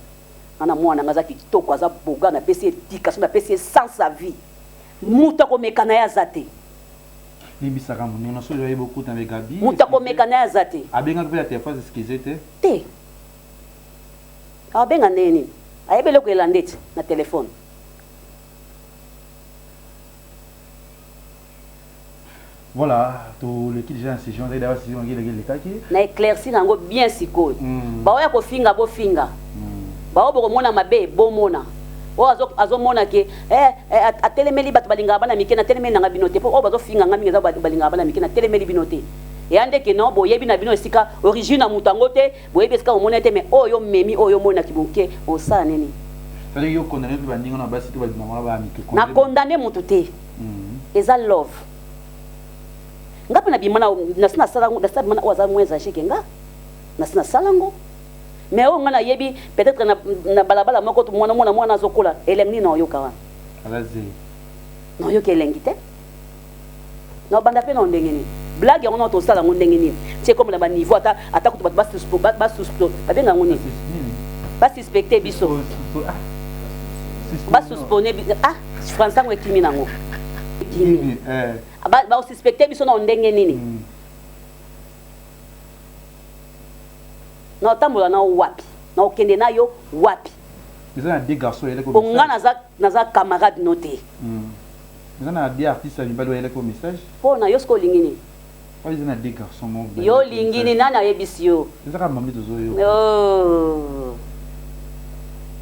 Nga na mwana nga aza kitoko, aza boga, napesi ye éducation, napesi ye sens à vie. Moto akomeka na ye aza te. Limbisaka monene soki oyebi okuta na Gabi. Moto akomeka na ye aza te. Abengaki mpe na telefone excuse te. Te. Abenga ndenge nini? Ayebi eloko elanda eti na telephone. Voilà, toleki déjà na sujet wana d'ailleurs sujet wana eleki elekaki. Na éclairci na yango bien sikoyo. Mm. Baoya kofinga bofinga. Mm. Baoyo bokomona mabe bomona. Oyo azomona ke eh, eh, atelemeli bato balingaka bana mike natelemeli nanga bino te mpo oyo bazofinga nga mingi eza balingaka bana mike natelemeli bino te eya nde ke non boyebi na bino esika origine ya moto yango te Boyebi esika bomoni ye te mais oyo yo memi oyo yo moni na kiboke osala nini? C'est-à-dire yo condamner pe baninga na basi to ba mama ba mike. Na condamner mutu te. Eza love. Nga pe na bima na nasi na sala nasi na bima na oyo aza moins age que nga. Nasi na sala ngo. Mais oyo nga na yebi peut-être na, na balabala moko mwana mwana mwana azokola elengi nini na oyoka wana? Aza zeyi. Na oyoka elengi te. Na obanda pe na ndenge nini? Blague yango na tosala yango ndenge nini? Ti ekoma na ba niveau ata ata kutu bato ba ba ba babenga yango nini? Ba suspecter biso. Ba suspone biso. Ah, français yango ekimi nango. Ekimi. Ba ba suspecter biso na ndenge nini? Na otambola na wapi? Na okende na yo wapi? Eza na deux garçons eleko. Po nga naza naza camarade no te. Eza na deux artistes ya mibali bayelaki yo message. Po na yo sikoyo olingi nini? Oyo eza na deux garçons moko. Yo olingi nini? Nani ayebisi yo? Eza kaka mambi tozo yoka. Oh.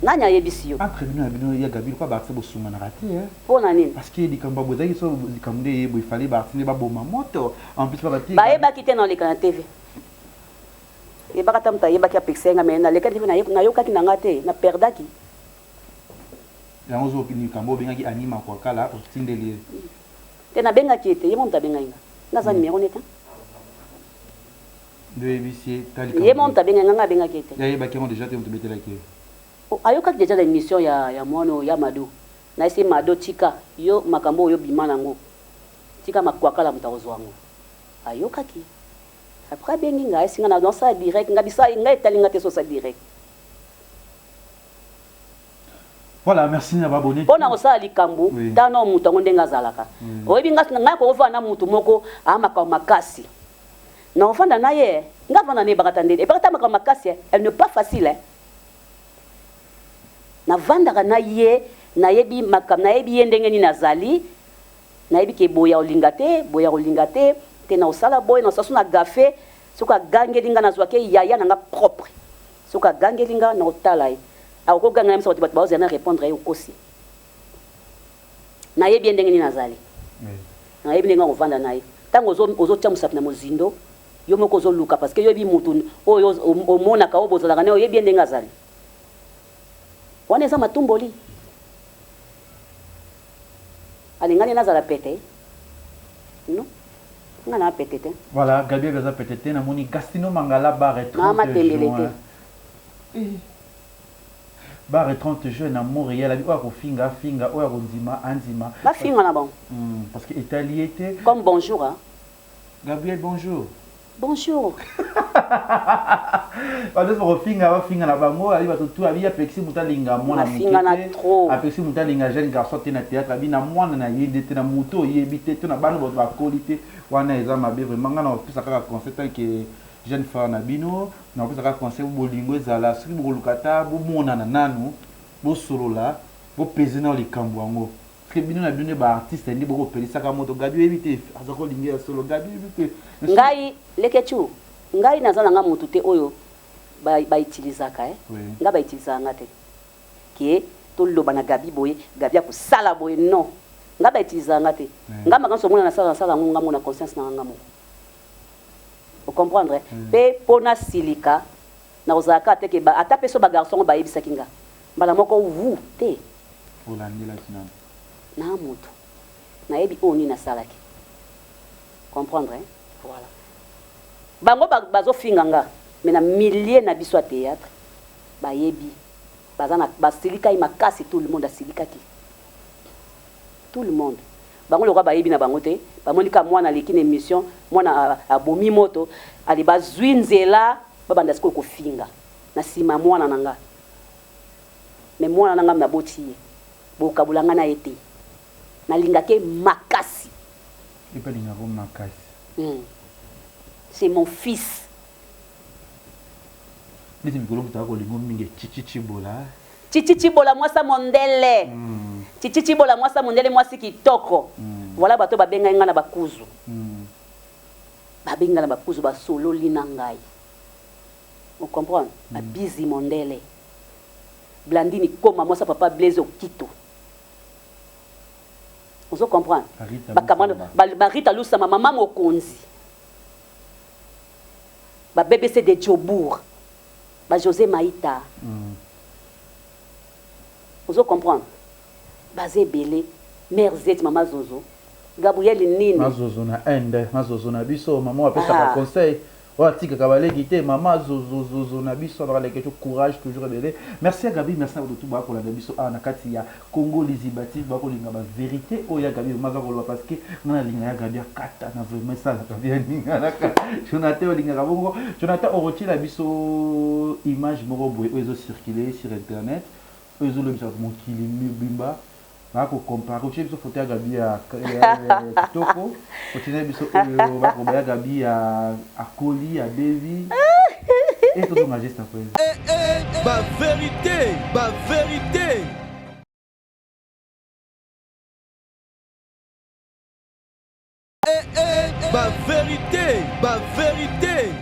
Nani ayebisi yo? Entre bino na bino ya Gaby lokola ba artistes bosunganaka te hein. Po na nini? Parce que likambo ya boye ezalaki so likambo nde eye boye fallait ba artistes nde baboma moto en plus ba ba Bayebaki te na oleka na TV. Yebaka ata moto ayebaki apekisa ye nga mais nalekaki TV nayokaki na nga te na perdaki. Yango ozo likambo obengaki Annie Makwakala otindeli ye. Te nabengaki ye te ye moko moto abengaki nga. Nga aza numero ne te. Nde oyebisi ye ta likambo. Ye moko moto abengaki nga nga abengaki ye te. Ye ayebaki yango dejà te moto obetelaki ye. Oh ayokaki dejà na emission ya ya mwana oyo ya Mado. Nayebisi ye Mado tika yo makambo oyo obima nango tika Makwakala moto akozwa yango. Ayokaki. Après abengi nga, ayebisi nga na nasala direct, nga bisa nga etali nga te soki osali direct. Voilà, merci na ba abonné. Pona kosala likambo, Oui. tala nao mutu yango ndenge azalaka. Oyebi nga nga nakoki kofanda na mutu moko a makambo makasi. Na kofanda na ye, nga vanda na Ebakata nde. Ebakata makambo makasi, elle n'est pas facile hein. Navandaka na ye, nayebi makambo, nayebi ye ndenge nini azali. Nayebi ke boye akolinga te, boye akolinga te, te nakosala boye, nakosala soki na gaffe, soki agangeli nga nazwaka ye yaya na nga propre. Soki agangeli nga nakotala ye. Akoki koganga na miso ya bato, bato bazozela na repondre ye, okosi. Nayebi ye ndenge nini azali. Nayebi ndenge akovanda na ye. Tango ozo ozotia mosapi na mozindo, yo moko ozoluka parce que yo oyebi mutu oyo omonaka oyo bozalaka naye oyebi ye ndenge azali. Wana eza matumboli. Alinga nde nazala pete? Non. Nga naa pete te. Voilà, Gabi aza pete te, namoni Gastino Mangala bar 30 Naa matembele te. juin. Eh. Bar 30 juin na Montréal, abi oyo akofinga afinga, oyo akondima andima. Bafinga na bango. Parce que etali ye te. Comme bonjour hein. Gabriel bonjour. Bonjour. Bato nyonso bakofinga bafinga na bango abi bato tu abi apekisi moto alinga mwana moke Bafingana te trop. apekisi moto alinga jeune garçon te na théâtre abi na mwana na ye nde te na moto oyebi te to na bana bato bakoli te wana eza mabe vraiment ngai nakopesa kaka conseil tant que jeune frère na bino nakopesa kaka conseil bolingo ezala soki bokoluka ata bomonana nanu bosolola bopese nao likambo yango Parce que bino na bino nde ba artistes nde boko pelisaka moto Gaby oyebi te aza ko linga ya solo Gaby oyebi te. Ngai leketshou ngai naza na nga mutu te oyo ba ba utilisaka eh Oui. nga ba utilisaka nga te ke to loba na Gaby boye Gaby ako sala boye non nga ba utilisaka nga te Oui. nga makambo nionso omona na sala na sala yango nga moko na conscience na nga nga moko o comprendre Oui. pe po na silika Nakozala kaka te ke ba ata pe soki ba garçon ngo bayebisaki nga mbala moko wuu te. Olandelaki nanu. Naa mutu nayebi oyo nini nasalaki comprendre hein voilà bango ba bazo finga nga mais na milieu na biso ya theatre bayebi baza na basilikaki makasi tout le monde asilikaki tout le monde bango lokola bayebi na bango te bamoni kaka mwana aleki na emission mwana abomi moto ale bazui nzela babanda sikoyo kofinga na sima ya mwana na nga mais mwana na nga naboti ye bokabola nga na ye te nalingaka ye makasi. Ye pe alingaka yo makasi. C'est mon fils. Neti mikolo moto akolinga yo mingi Chichi Tshibola. Chichi Tshibola mwasi ya mondele. Chichi Tshibola mwasi ya mondele mwasi kitoko. Voilà bato ba bengaki nga na ba kuzu. Ba bengi nga na ba kuzu ba sololi na ngai. O comprendre? Ba bizi mondele. Blandine Koma mwasi ya papa Blaise Okito. Ozo comprendre? Ba camarade ba Rita Lusamba mama mokonzi. Ba BBC de Jobourg. Ba Jose Maita. Ozo comprendre? Baza ebele. Mère Zeti mama Zozo. Gabriel nini? Ma Zozo na Inde, ma Zozo na biso, maman oyo apesaka conseil, oyo atikaka baleki te, mama Zozo Zozo na biso, alors Leketshou courage toujours ebele. Merci ya Gaby, merci na bato tout bakolanda biso awa na kati ya Congo Liziba TV, bakolinga ba verite oyo ya Gaby vraiment aza koloba parce que nga nalinga ya Gaby akata na vraiment esalaka bien ninganaka. Jonathan olingaka bongo, Jonathan okotiela biso image moko boye oyo ezo circuler sur internet, oyo ezolobisa bato mokili mobimba. Ba ko comparer otie biso photo ya Gaby ya kitoko otie biso oyo ba ko ya Gaby ya akoli ya baby et tozonga juste après. Eh eh ba verite ba verite. Eh eh ba verite ba verite.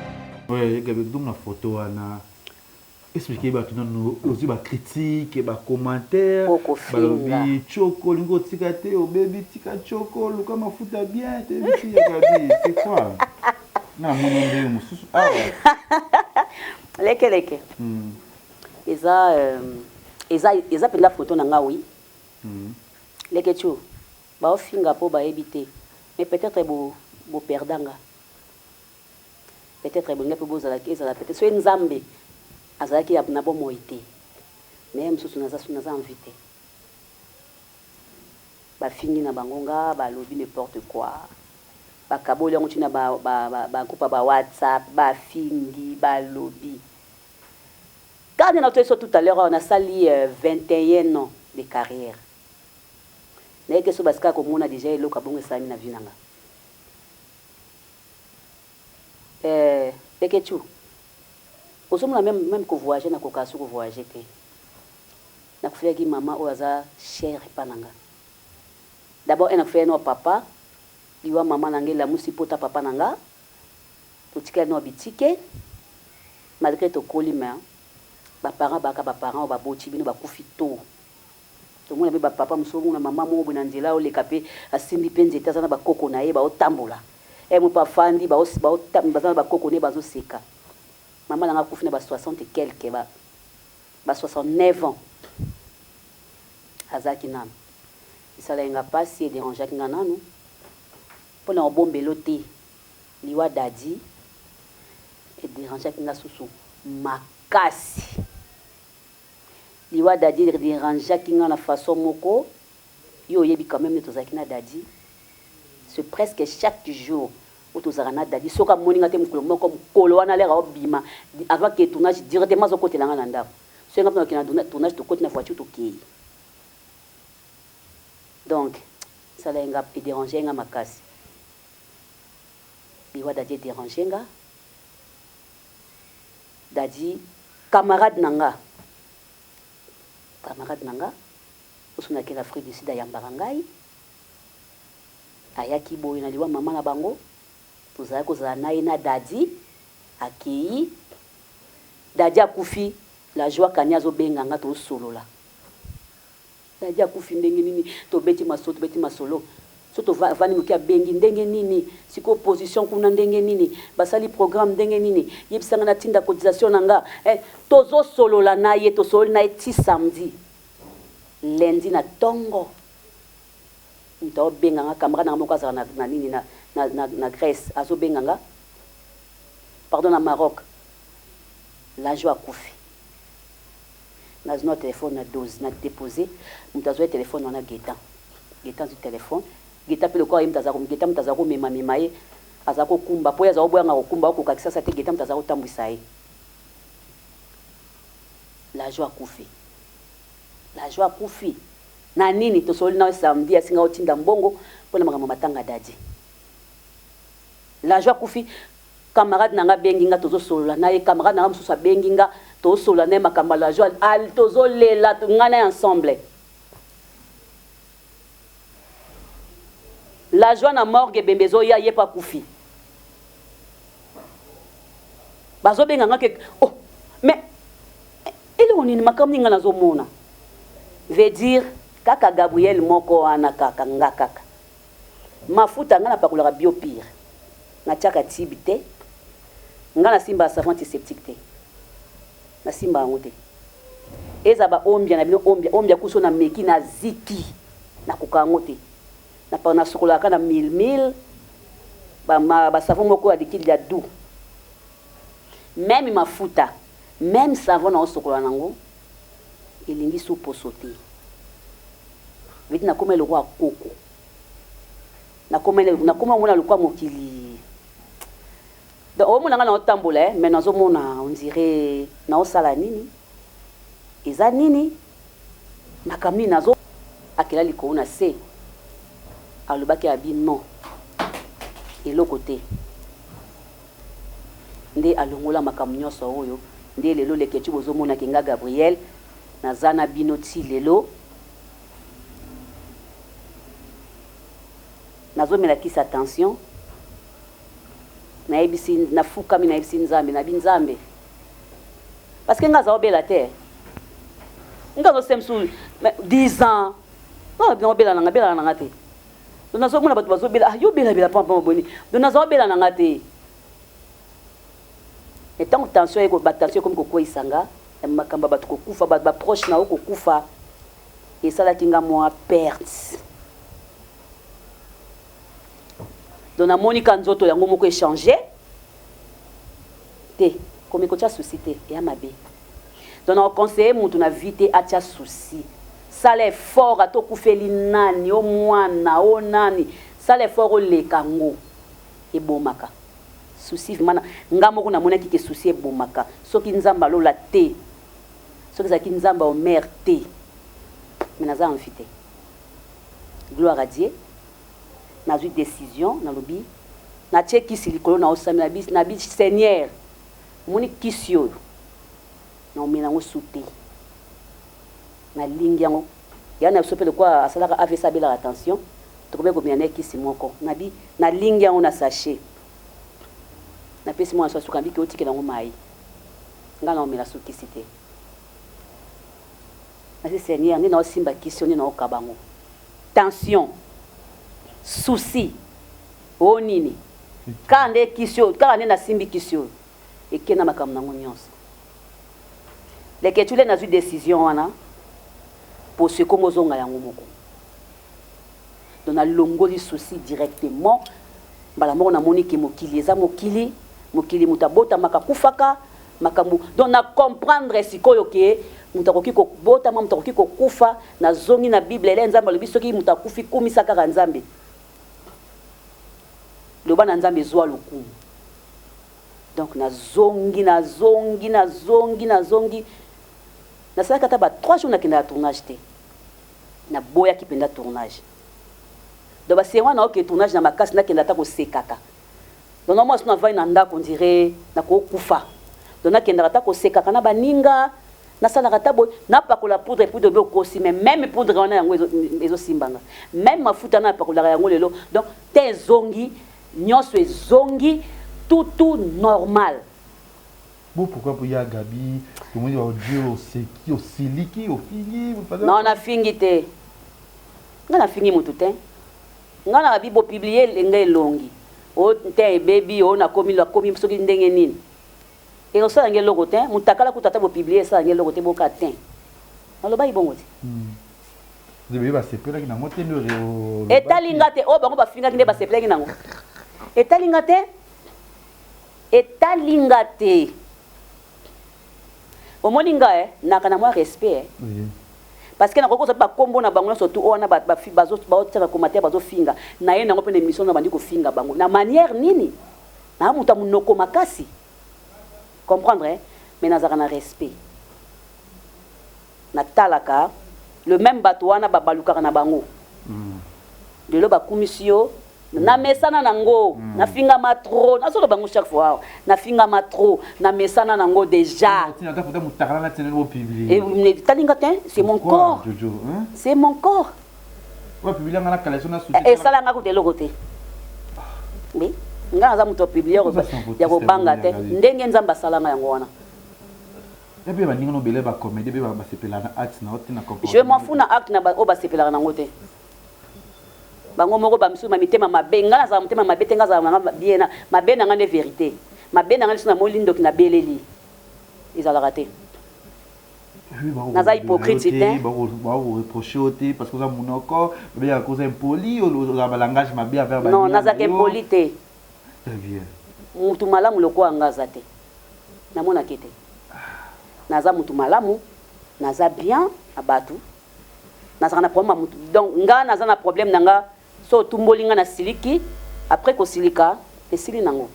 Ouais Gaby donc na photo wana expliquer bato nanu ozwi ba critique ba commentaire balobi tshoko olingi otika te obebi tika tshoko luka mafuta bien te bisi ya Gaby c'est quoi nga namoni ndenge mosusu awa leke leke eza eza eza mpenza photo na nga oui leke tshou Bao finga po bayebi te mais peut etre bo bo perda nga peut etre bolingi pe bozala ezala peut soki nzambe azalaki na bomoi te mais mususu naza naza en vie te ba fingi na bango nga ba lobi n'importe quoi. Bakaboli yango ti na ba ba ba groupe ya ba WhatsApp, bafingi, balobi. Kaka nde nautaki so tout à l'heure awa nasali 21 ans de carrière. Nayebi te soki basikaka komona dejà eloko ya bongo esalami na vie na nga. Eh Leketchou, ozomona meme meme ko voyager nakokaka su ko voyager te. Nakufelaki mama oyo aza chère epa na nga. D'abord un nakufelaki nao papa, liwa mama na nga elamusi pota papa na nga, totikali nao bitike, malgre tokoli mais ba parents baka ba parents oyo baboti bino bakufi tot. Tomona pe ba papa mosusu omona mama moko boye na nzela aoleka pe asimbi pe nzete aza na ba koko na ye baotambola eh mo pe afandi bao baza na ba koko na ye bazoseka. Mama na nga akufi na ba 60 et quelques ba ba 69 ans azalaki nanu. Esalaki nga pasi e derangeaki nga nanu pona kobombelo te liwa Daddy e derangeaki nga susu makasi. Liwa Daddy e derangeaki nga na façon moko yo oyebi quand meme nde tozalaki na Daddy c'est presque chaque jour oyo tozalaka na Daddy soki amoni nga te mokolo moko mokolo wana l'heure aobima avant que tournage directement azokotela nga na ndako soki nga mpe nakokende na tournage tokoti na voiture tokeyi donc esalaki nga e derangeaki nga makasi liwa Daddy e derange nga Daddy camarade na nga camarade na nga oso na kela Afrique du Sud ayambaka ngai ayaki boye na liwa mama na bango tozalaki kozala na ye na Daddy akeyi Daddy akufi la joie kani azobenga nga tosolola Daddy akufi ndenge nini tobeti masolo tobeti masolo soki tovandi moke abengi ndenge nini sikoyo position kuna ndenge nini basali programme ndenge nini yebisa nga natinda cotisation na nga eh, tozosolola na ye tosololi na ye ti samedi lundi na tongo moto aobenga nga camarade na nga moko azala na, na nini na, na, na, na Grèce azobenga nga pardon na Maroc lajo akufi Nazwi telephone na dose na depose moto azwaki telephone wana Gaetan Gaetan azwi telephone Gaetan mpe lokola ye moto aza Gaetan moto aza komema mema ye aza kokumba mpo ye aza koboyanga kokumba okoka kisasa te Gaetan moto aza kotambwisa ye Lajo akufi Lajo akufi na nini tosololi na ye samedi asinga otinda mbongo mpo na makambo matanga dadi Lajo akufi Camarade na nga abengi nga tozo solola na ye, camarade na nga mosusu abengi nga tozo solola na ye makambo ya la joie, tozo lela nga na ye ensemble. La joie na morgue ebembe ezoya ye pe akufi. Bazo benga nga ke oh mais eloko nini makambo nini nga nazo mona? Veut dire kaka Gabriel moko wana kaka nga kaka. Mafuta nga napakolaka bio pire natiaka tube te nga nasimbaka savon antiseptique te nasimba yango te ezala ba ombia na bino ombia ombia kuso na meki na ziki nakoka yango te nasukolaka na mil mil ba, ba savon moko ya liquide ya doux meme mafuta meme savon na osokola nango elingi su poso te vite nakoma lokola koko nakoma nakoma omona lokola mokili donc omona nga naotambola eh, mais nazomona on dirait naosala nini eza nini makambo nini nazo akela likolo na se alobaki abi non eloko te nde alongola makambo nyonso oyo nde lelo leketchu bozomonaki nga Gabriel naza na bino ti lelo Nazomela kisi ya tension nayebisi nafukami nayebisi nzambe nabi nzambe parce que nga aza obela te nga azosem su 10 ans nga obela nanga belaka nanga te donc nazomona bato bazobela ah yo belabela pampa boni donc naza obela nanga te mais ntango tension batension ekomi kokweyisa nga makambo ya bato kokufa bato baproche na yo kokufa esalaki nga mwa perte donc namoni ka nzoto yango moko echange te komi kotia souci te eya mabe donc nakoconseille mutu na vie te atia souci sala effort ata okufeli nani o mwana o nani sala effort oleka ngo. Ebomaka. Souci vraiment nga moko namonaki ke souci ebomaka. Soki Nzambe alola te, soki ezalaki Nzambe ya Omer te, mais naza en vie te. Gloire à Dieu. Nazwi decision, nalobi natie kisi likolo na osambela nabi nabi Seigneur, omoni kisi oyo naomela yango su te. Nalingi yango. Ya na biso pe lokola asalaka avc abelaka tension, tokomaki komela naye kisi moko. Nabi nalingi yango na sachet. Napesi mwana so asuka nabi ke otikela yango mayi. Nga naomela su kisi te. Nasi Seigneur nde naosimba kisi oyo nde naokaba yango. Tension, souci, oh nini? Kaka nde kisi oyo, kaka nde nasimbi kisi oyo. Eke na makambo nango nyonso. Leketchou nde nazwi decision wana poso ekomi ozonga yango moko. Donc nalongoli souci directement mbala moko namoni ke mokili eza mokili, mokili moto abotamaka akufaka, makambo donc na comprendre sikoyo ke moto akoki kobotama, moto akoki kokufa. Nazongi na Bible ele Nzambe alobi soki moto akufi kumisa kaka Nzambe, loba na Nzambe zwa lokumu. Donc nazongi nazongi nazongi nazongi, nasalaki ata ba 3 jours nakendaka tournage te, naboyaki mpenza tournage. Donc ba séance naoke tournage na makasi nakenda ata kosekaka. Donc na mwasi navandi na ndako on dirait nakokufa. Donc nakendaka ata kosekaka na baninga, nasalaka ata boye, napakola poudre, poudre obi okosi, mais même poudre wana yango ezosimba nga. Même mafuta wana napakolaka yango lelo. Donc te ezongi, nyonso ezongi, tout tout normal. Bon, pourquoi pour ya Gabi, tomoni ba audio oseki, osiliki, ofingi, Non, nafingi te. Nga nafingi mutu te. Nga na babi bo publier nga elongi. O te ebebi, o nakomi nakomi soki ndenge nini. Ekosala nga eloko te, mutakala kutu ata bo publier esala nga eloko te boka te. Nalobaki bongo te. Nde basepelaki nango te nde Etali nga te, oyo bango bafingaki nde basepelaki nango. Etali nga te. Etali nga te. Omoni nga eh, naka na mwa respect eh. Oui. Parce que nakoki kozwa ba kombo na bango nyonso tout oyo wana ba ba bazo baotia na commentaire bazofinga. Na ye nango pe na émission na bandi kofinga bango. Na manière nini? Na moto ya monoko makasi. Comprendre eh? Mais nazalaka na respect. Natalaka le même bato wana babalukaka na bango. Lelo bakumisi yo namesana nango, nafingama trop, nazoloba yango chaque fois awa, nafingama trop, namesana nango déjà. Etali nga te, c'est mon corps. C'est mon corps. Esala nga kutu eloko te. Oui, nga naza moto ya publier ya kobanga te, ndenge Nzambe asala nga yango wana. Je m'en fous na acte na oyo basepelaka nango te. Bango moko ba misusu ba mitema mabe, nga nazala motema mabe te, nga nazala nanga bien na mabe na nga nde verite. Mabe na nga nde soki namoni ndoki na beleli. Ezalaka te. Naza hypocrite te. Bako reprocher yo te parce que oza munoko, babengaka oza impoli, ozala ba langage mabe envers ba Non, nazalaka impoli te. Très bien. Mutu malamu lokola nga aza te. Namonaki te. Naza mutu malamu, naza bien na batu. Nazalaka na problème ya mutu. Donc nga naza na problème na nga so otumboli nga na siliki, après kosilika esili nango.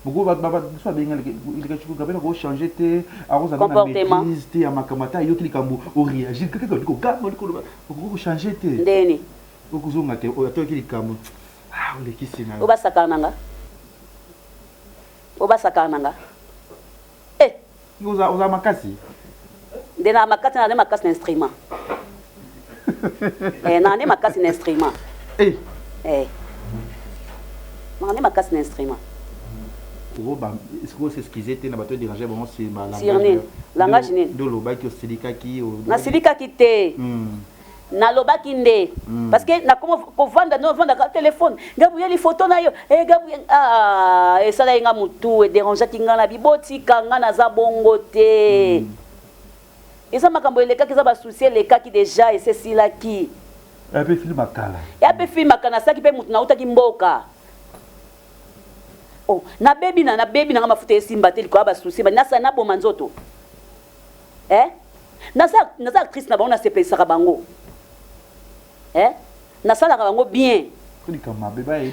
Beaucoup ba ba biso abenga lika Gabriel ko changer te, akoza na maîtrise te ya makambo ata yoki likambo o réagir kaka ko ganga ko loba ko changer te. Ndeni. Okozonga te ata yoki likambo ah olekisi na. Obasakana na nga. Obasakana na nga. Eh. Oza oza makasi. Nde na makasi na nde makasi na instrument. Eh na nde makasi na instrument. Eh. Eh. Na nde makasi na instrument. Oba est-ce que s'excuser te na bato déranger bango c'est ba langage. Sur nini? Langage nini? Nde olobaki osilikaki. Nasilikaki te. Nalobaki nde. Parce que nakoma kovanda novandaka téléphone. Gabriel photo na yo. Eh Gabriel ah esalaki nga mutu e dérangeaki nga na bibotika nga naza bongo te. Eza makambo elekaki eza ba souci elekaki déjà esesilaki. Ya pe film akala. Ya pe film akala nasalaki pe mutu nautaki mboka. Oh, nabebi na nabebi na nga mafuta esimba te likolo ya ba souci ba nasa naboma nzoto. Eh? Naza naza actrice na bango nasepelisaka bango. Eh? Nasalaka bango bien.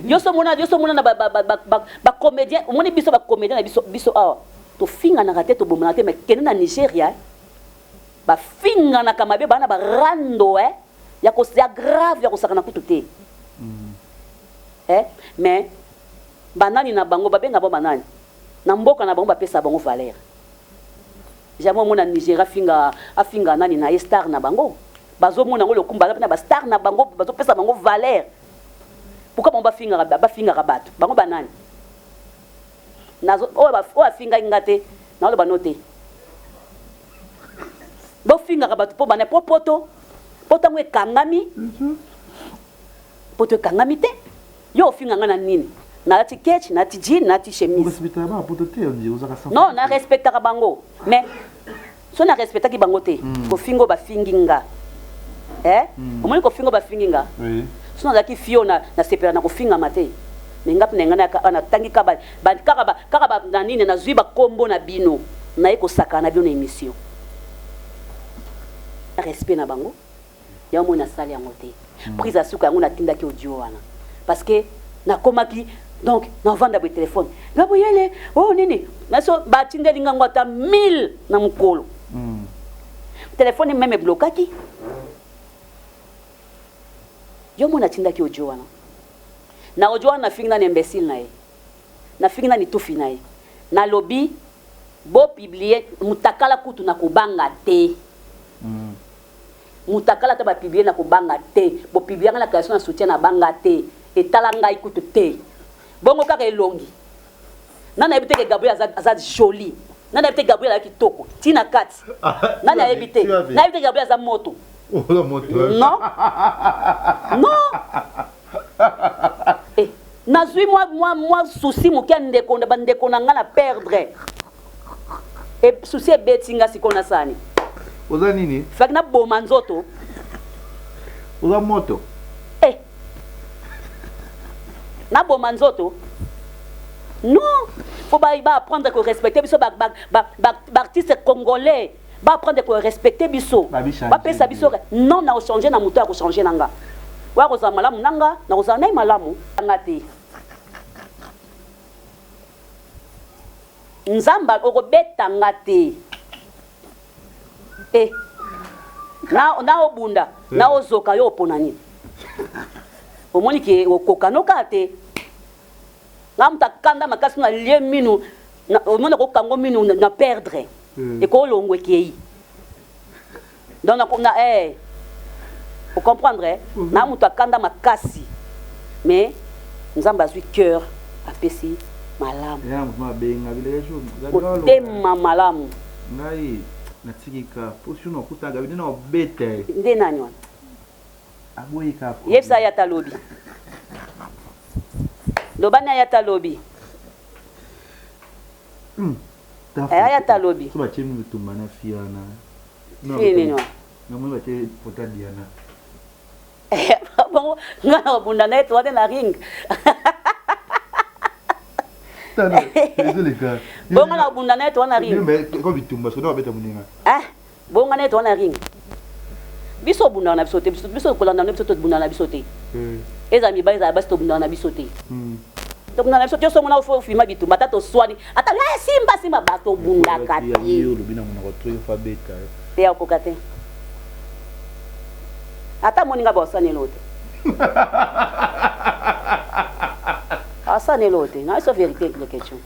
Yo so mona yo so mona na ba ba ba ba, ba comédien, omoni biso ba comédien na biso biso awa. Tofinganaka te, tobomanaka te, mais kende na Nigeria, bafinganaka mabe, bana ba rando eh, ya ko ya grave ya kosakana kutu te. Eh, mais banani na bango babenga bango banani na mboka na bango bapesa bango valeur. Jamais omona Nigeria afinga afinga nani na ye star na bango. Bazomona yango lokumu, baza na ba star na bango, bazopesa bango valeur. Pourquoi bango bafingaka bafingaka bato? Bango banani? Nazo oyo oyo afingaki nga te, naoloba no te. Bofingaka bato mpo bana po poto poto yango ekangami. Poto ekangami te. Yo ofinga nga na nini? Nalati ketch, nalati jean, nalati chemise. Non, na respectaka bango. Mais so na respectaki bango te, mm. kofinga oyo bafingi nga. Eh? Mm. Omoni kofinga oyo bafingi nga? Oui. So nazalaki fio na nasepela na kofingama te. Mais nga mpe na ngai natangi kaka kaka kaka na nini nazwi bakombo na bino naye kosakana na bino na émission. Respect na bango. Yango moi nasali yango te. Prise ya suka yango natindaki audio wana. Parce que nakomaki donc navanda boye telefone. Gabriele, oh nini? Naso batindeli nga ngo ata 1000 na mokolo. Telefone meme eblokaki. Yo moi natindaki audio wana. Na audio wana nafingi nani imbecile na ye. Nafingi nani tufi na ye. Nalobi bo publier mutakala kutu na kobanga te. Mutakala ata ba publier na kobanga te. Bo publier nga na caleçon na soutien na banga te. Etala ngai kutu te. Bongo kaka elongi. Nani ayebi te ke Gabriel aza, aza jolie. Nani ayebi te Gabriel aza kitoko. Ti na kati. Nani ayebi te. Nani ayebi te Gabriel aza moto. Non. Non. Eh, nazwi mwa mwa mwa souci moke ya ndeko na bandeko na nga na perdre. E, souci ebeti nga sikoyo nasala nini? Oza nini? Faki naboma nzoto. Oza moto. Eh. Naboma nzoto. Non, faut ba ba apprendre ko respecter biso ba ba ba, ba, ba artistes congolais. Ba apprendre ko respecter biso. Ba pesa biso non na changer na moto ya ko changer na nga. Wa kozala malamu na nga, na kozala naye malamu nga te. Nzambe okobeta nga te. Eh. Na na obunda, na ozoka yo opona nini? Omoni ke okoka noka te. Nga mutu akanda makasi na lie minu, na omoni kokango minu na perdre. Ekolongwa ekei. Donc na na eh o comprendre eh? Na mutu akanda makasi. Mais Nzambe azwi cœur apesi malamu. Ya mutu abenga bileke jour. Motema malamu. Ngai natiki ka po sinon okuta gabi nde na obeta ye. Nde nani wana? Aboyi ka. Yebisa ye ata lobi. Loba na ye ata lobi. Aya ata lobi. So batie bitumba na fille wana. Fille nini wana? Namoni batie pota Diana. Bongo nga na kobunda na ye toa te na ring. Bongo na kobunda na ye toa na ring. Ko bitumba soki babeta moninga. Eh, bongo na ye toa na ring. Biso obundaka na biso te, biso biso kolanda na biso tobundaka na biso te. Ezala mibali ezala basi tobundaka na biso te. Tobundaka na biso te, osomona ofo ofilma bitumba ata toswani ata eh, simba simba bato obundaka te. Olobi na monoko trop yo fa beta. Te akoka te. Ata amoni nga baosana eloko te. Asana eloko te. Na biso vérité le question.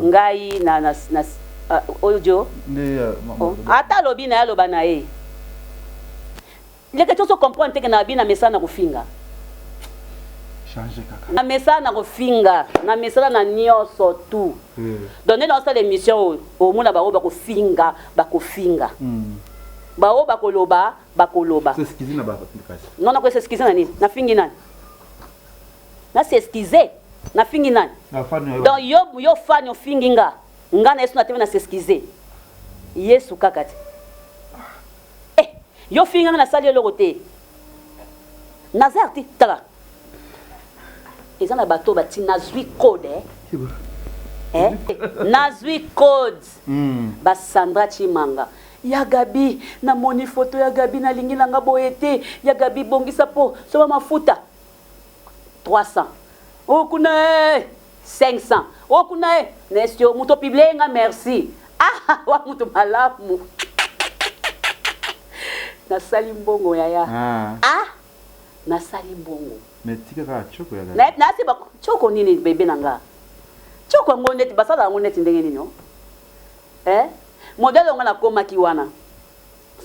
Ngai na na na audio. Ata alobi na ye aloba na ye. Leke tozo comprendre te ke na bina mesana kofinga. Changer kaka. Na mesana kofinga, na mesana na nyonso tout. Donc nde naosala émission oyo, omona bango bakofinga, bakofinga. Baoyo bakoloba, bakoloba. S'excuser na bato kasi. Non, nako s'excuser na nini? Nafingi nani? Na s'excuser? Nafingi nani? Na fan yo. Donc yo yo fan ofingi nga. Nga na Yesu na teme na s'excuser. Yesu kaka te. Eh, yo finga nga nasali eloko te. Naza artiste tala. Eza na bato bati nazwi code eh. Eh? Nazwi code. Ba Sandra Chimanga. Ya Gaby na moni photo ya Gaby na lingi na nga boye te ya Gaby bongisa po somba mafuta 300 oyo kuna eh 500 oyo kuna eh nesi yo moto publie nga merci ah wa moto malamu nasali mbongo yaya ah, ah nasali mbongo mais tika kaka choko ya na nasi ba choko nini bebe na nga choko yango neti basala yango neti ndenge nini oh? Eh modèle oyo nga nakomaki wana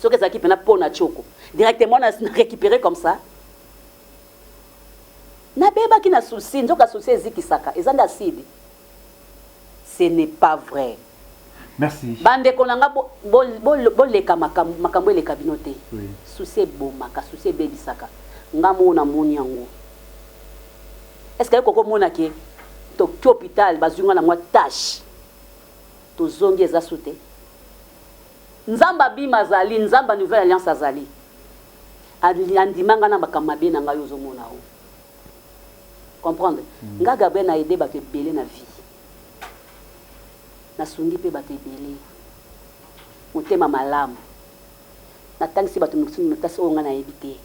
soki ezalaki pena po na tshoko directement na recuperer comme ça nabebaki na souci nzoka souci ezikisaka eza nde acide ce n'est pas vrai. Merci. Bandeko na nga boleka makambo eleka bino te. Oui. Souci ebomaka, souci ebebisaka. Nga moko namoni yango. Est-ce que koko mona ke toki hôpital bazwi nga na mwa tache Tozongi eza su te. Nzambe abima azali, Nzambe ya nouvelle alliance azali. Andima nga na makambo mabe na ngai ozo mona oyo. Comprendre? Mm. Nga Gabriel na aider bato ebele na vie. Nasungi pe bato ebele. Motema malamu. Natangisi bato mosusu makasi oyo nga nayebi te.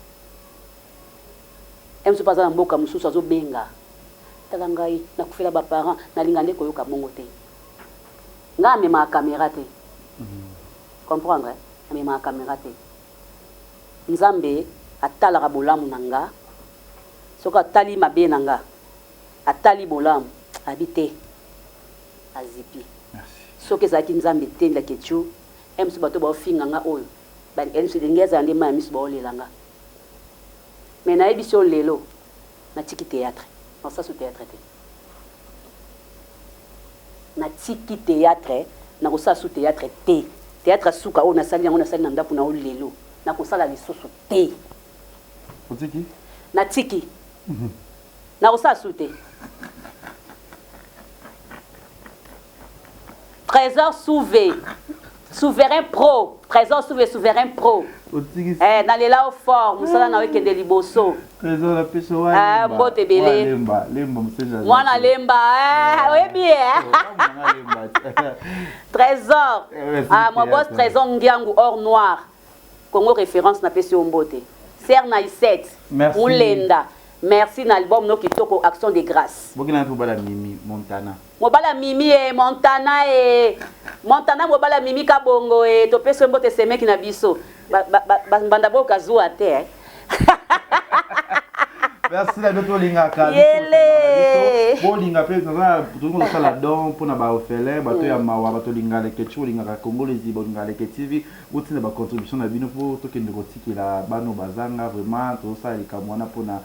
Ye mosusu pe aza na mboka mosusu azo benga. Tala ngai nakufela ba parents nalinga nde koyoka bongo te. Nga amemaka camera te. Comprendre? Amemaka camera te. Nzambe atalaka bolamu na nga. Soki atali mabe na nga, atali bolamu, abi te. Azipi. Soki ezalaki Nzambe te Leketshou, ye mosusu bato bao finga nga oyo, ba elingi ezala nde mayi ya misu bao lela nga. Mais nayebisi yo lelo, natiki theatre. Nasala su theatre te. Natiki theatre, nakosala su theatre te. Theatre ya suka oyo nasali yango nasali na ndaku na yo lelo. Nakosala lisusu te. Otiki? Natiki. Nakosala su te. Trésor Souve, souverain pro, Trésor Souve souverain pro. Eh, nalela yo fort, mosala na yo ekende liboso. Trésor napesi yo Eh, mbote ebele. Lemba, lemba moseja. Mwana lemba, eh, oyebi ye. Trésor. Ah, mon boss Trésor Ngiangu or noir. Congo référence napesi yo mbote. Ser na I7. Merci. Mulenda. Merci na album no kitoko Action de grâce. Bokina mpe bala Mimi Montana. Mobali ya Mimi eh Montana eh Montana mobali ya Mimi Kabongo eh topesi yo mbote semeki na biso ba, ba, ba, ba mbanda boyoka zuwa te eh. Merci na bino tolingaka Yele. bolinga mpe tolingi kosala don mpo na baorphelin bato ya mawa bato olingaka leketchu olingaka congolesi bolingaka leke tv botinda bacontribution na bino mpo tokende kotikela bana oyo bazanga vraiment tozosala likambo wana mpo na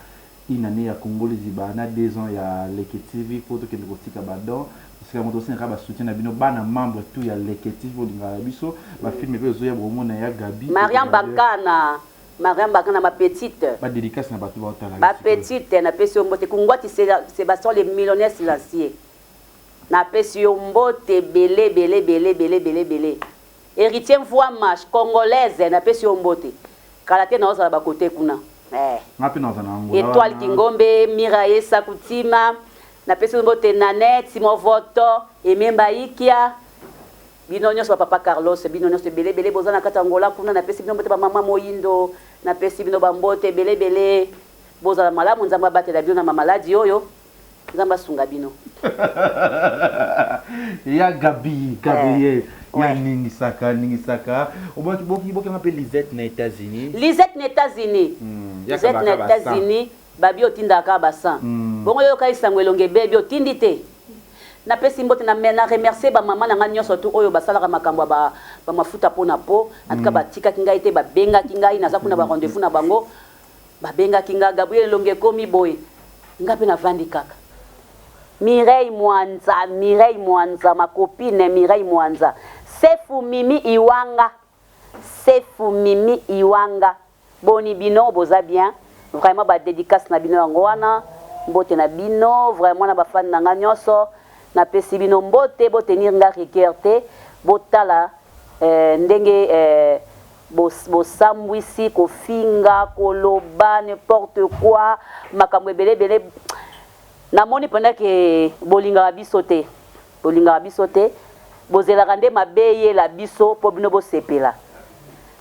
une annee ya Congo liziba na deux ans ya leke TV po tokende kotika ba don esika yango tosenga kaka ba soutien na bino bana membre tout ya leke TV bolingaka biso ba film pe ezoya bokomona ya Gaby Mariam Bakana Mariam Bakana ma petite ba dedicace na bato baotala ba petite napesi yo mbote Kungwati Sebastien le millionnaire silencieux napesi yo mbote ebele ebele ebele ebele ebele ebele Heritier Mvuama congolaise napesi yo mbote Kala te naozala ba cote kuna eh. Nga pe naza na Angola Etoile wana. Kingombe, Miraye Sakutima, napesi yo mbote Nanette Movoto, Aime Mbayikia, bino nionso ba papa Carlos, bino nionso ebele ebele boza na kati ya Angola kuna, napesi bino mbote ba mama Moyindo, napesi bino ba mbote ebele ebele, bozala malamu, Nzambe abatela bino na ma maladi oyo. Nzambe asunga bino. Ya Gaby, Gabriel, ya ningisaka, ningisaka. Oboki boki boki nga pe Lisette na États-Unis. Lisette na États-Unis. Hmm, Lisette na États-Unis, babi otindaka kaka ba 100. Hmm. Bongo yo yoka isango elongi ebebi otindi te. Napesi mbote na na remercier ba mama na nga nyonso tu oyo basalaka makambo ya ba, ba mafuta po na po. En tout cas hmm. batikaki ngai te, babengaki ngai, naza kuna ba rendez-vous na bango. Babengaki nga, Gabriel elongi ekomi boye. Nga pe navandi kaka. Mireille Mwanza, Mireille Mwanza, ma copine Mireille Mwanza. Sefu Mimi Iwanga, Sefu Mimi Iwanga. Boni bino, boza bien? Vraiment ba dedicace na bino yango wana. Mbote na bino, vraiment na ba fan na nga nyonso. Napesi bino mbote, bo tenir nga rigueur te. Botala eh, ndenge eh, Bosambwisi, kofinga, koloba n'importe quoi, makambo ebele ebele. Namoni penza ke bolingaka biso te, bolingaka biso te, bozelaka nde mabe eyela biso po bino bosepela.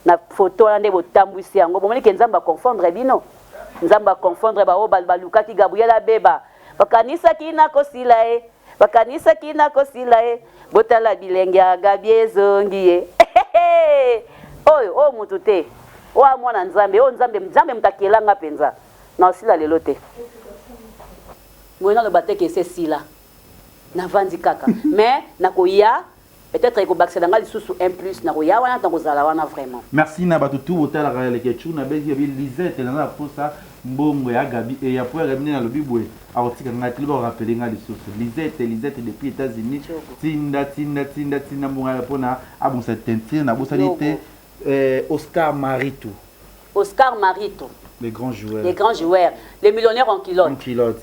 Na photo wana nde botambwisi yango. Bomoni ke Nzambe a confondre bino? Nzambe a confondre ba oyo balukaki Gabriel abeba. Bakanisaki nakosila ye, bakanisaki nakosila ye. Botala bilenge ya Gabi ezongi ye. Oyo, oyo mutu te. Oyo mwana Nzambe, oyo Nzambe, Nzambe mutu akela nga penza. Naosila lelo te. Moyen naloba te ke esi esila. Navandi kaka. Mais nakoya Peut-etre ekobakisela nga lisusu un plus nakoya wana nakozala wana vraiment. Merci na batu tout botalaka ya leketchou na beti babi Lisette naza na posa mbongo ya gaby eya po ya gaby nde nalobi boye akotika ngai te lobi ako rappeler ngai lisusu Lisette Lisette depuis Etats Unis tinda tinda tinda tinda mbongo ya pona abongisa teinture nabosani te Oscar Maritu. Oscar Maritu. Le grand joueur. Le grand joueur. Le millionnaire en culotte. En culotte.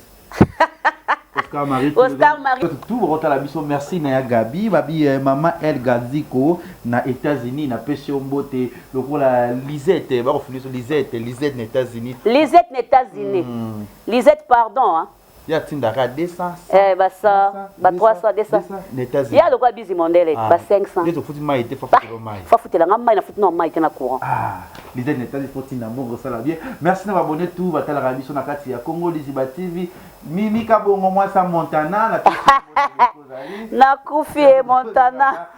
Oscar Marie. Oscar Marie. Tout bokotala biso merci na ya Gabi babi eh, mama El Gaziko na États-Unis na pesi yo mbote lokola Lisette bakofuni biso Lisette Lisette na États-Unis. Lisette na États-Unis. Lisette pardon hein. Ye atindaka 200 eh, ba 100 ba 300 200 na États-Unis. Ye alokola bizi mondele ah. ba 500. Nde tofuti mai te fafutela mai. Fafutela nga mai nafuti na mai te na courant. Ah. Lisette na États-Unis faut tinda mbongo osala bien. Merci na ba abonnés tout batalaka biso na kati ya Congo Liziba TV. Mimi Kabongo mwasa Montana na Nakufi e Montana.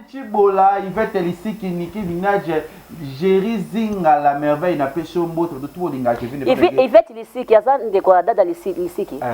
Chichi Bola, Yvette Lisiki, Niki Minaj, Jerry Zinga la merveille na pesi yo mbote bato tout bolingaka Kevin Yvette Lisiki aza ndeko ya dada Lisiki. Eh.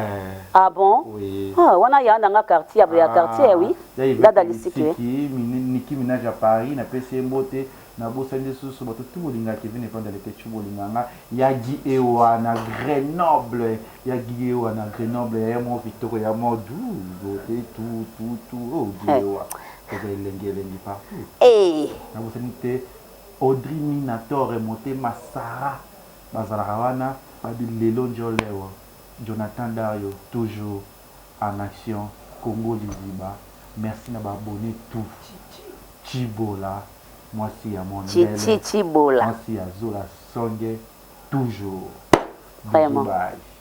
Ah bon? Oui. Ah, wana ya nanga quartier ya quartier oui. Dada Lisiki. Niki Minaj à Paris na pesi ye mbote. Nabosani lisusu bato tout bolinga Kevin Evanda Leketchou bolinga nga ya Guy Ewa na Grenoble ya Guy Ewa na Grenoble ya moko kitoko ya moko doux beauté tout tout tout oh Guy Ewa oza elengi elengi partout eh nabosani te Audrey Minator motema Sarah bazalaka wana babi lelo njolewo Jonathan Dario toujours en action Congo liziba merci na ba abonnes tout Tshibola mwasi ya mondele Tshitshi Tshibola mwasi ya zola songe toujours Vraiment. Bisous bye.